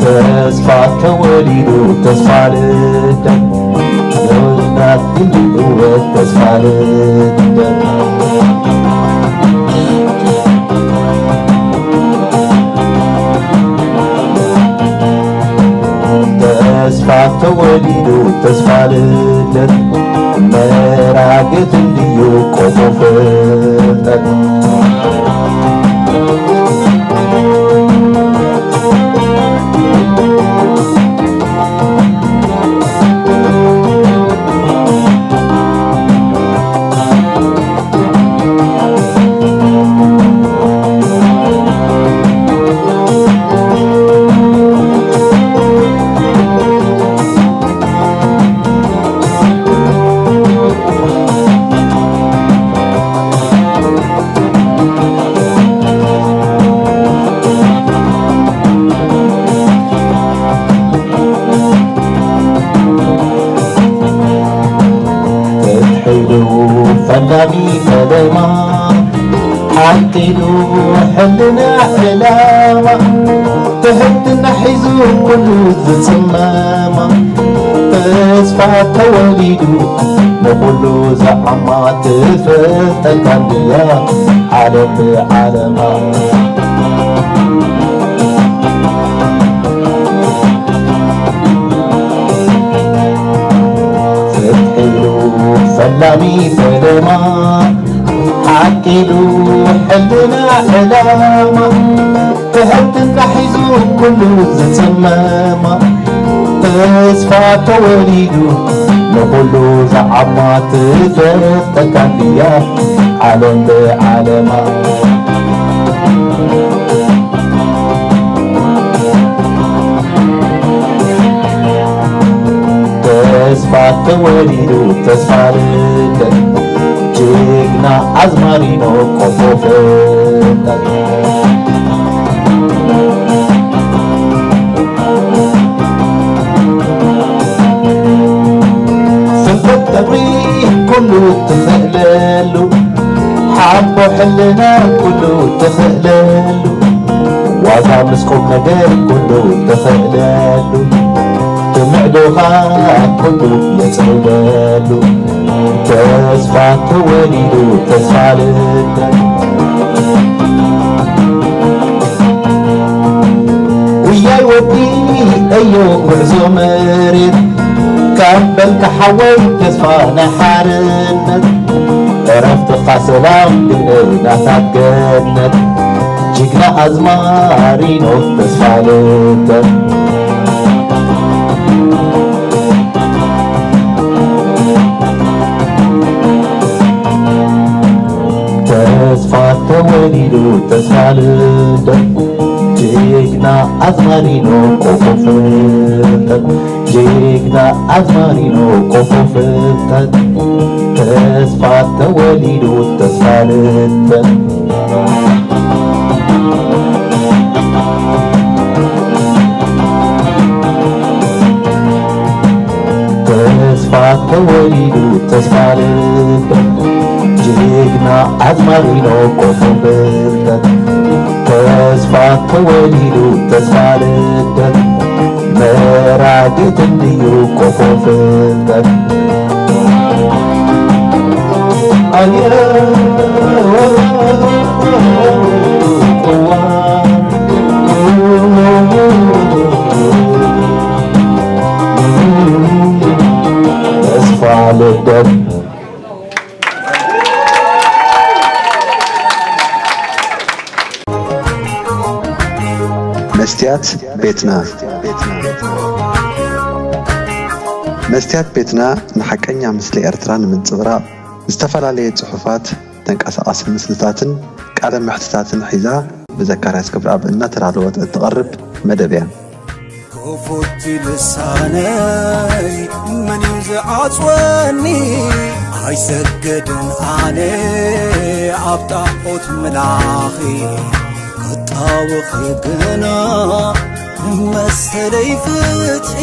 ተስፋ ተወሊዱ ተስፋ ልደት፣ ለውናት ይልወት ተስፋ ልደት። ተስፋ ተወሊዱ ተስፋ ልደት፣ መራግት እንድዩ ቆፎ ፍልጠት። ፍትሒ ኢሉ ፈላሚ ፈለማ፣ ሓቂ ኢሉ ሕልና ዕላማ፣ ትሕትና ሒዙ ኩሉ ዝጽመማ፣ ተስፋ ተወሊዱ ንኹሉ ዝዓማ፣ ትፈልጠልካ እንድያ ዓለም ብዓለማ። ፍትሒ ኢሉ ፈላሚ ፈለማ፣ ሓቂ ኢሉ ሕልና ዕላማ፣ ትሕትና ሒዙ ኩሉ ዝጽመማ፣ ተስፋ ተወሊዱ ንኹሉ ዝዓማ፣ ትፈልጠካ እንድያ ዓለም ብዓለማ። ተስፋ ተወሊዱ ተስፋ ልደት፣ ጅግና ኣዝማሪኖ ቆፎ ፍልጠት። ፍልጠት ጠቕሚ ኩሉ ትኽእለሉ፣ ሓቦ ሕልና ኩሉ ትኽእለሉ፣ ዋዛ ምስ ቁም ነገር ኩሉ ትኽእለሉ፣ ትምዕዶኻ ኩሉ የጽልለሉ። ተስፋ ተወሊዱ ተስፋ ልደት። ውያይ ወዲ እዮ ጉዕዞ መሬት፣ ካብ በልካ ሓወይ ተስፋ ናይ ሓርነት፣ ዕረፍትኻ ሰላም ግንዳታት ገነት፣ ጅግና ኣዝማሪኖ ተስፋ ልደት። ተስፋ ተወሊዱ ተስፋ ልደት፣ ጅግና ኣዝማሪኖ ቆፎ ፍልጠት፣ ጅግና ኣዝማሪኖ ቆፎ ፍልጠት፣ ተስፋ ተወሊዱ ተስፋ ልደት። ተስፋ ተወሊዱ ተስፋ ልደት፣ ጅግና ኣዝማሪኖ ቆፎ ፍልጠት። ተስፋ ተወሊዱ ተስፋ ልደት፣ መራዲት እንድዩ ኮኾ ፍልጠት። ኣየ ቅዋ ተስፋ ልደት። መስትያት ቤትና። መስትያት ቤትና ንሓቀኛ ምስሊ ኤርትራ ንምንጽብራቕ፣ ዝተፈላለየ ጽሑፋት፣ ተንቀሳቓሲ ምስልታትን ቃለ መሕትታትን ሒዛ ብዘካርያስ ክብረኣብ እናተዳለወት እትቐርብ መደብ እያ። ክፉት ልሳነይ መን እዩ ዝዓጽወኒ? ኣይሰግድን ኣነ ኣብ ጣዖት ምላኺ ክጣወኺ ግና መሰለይ ፍትሒ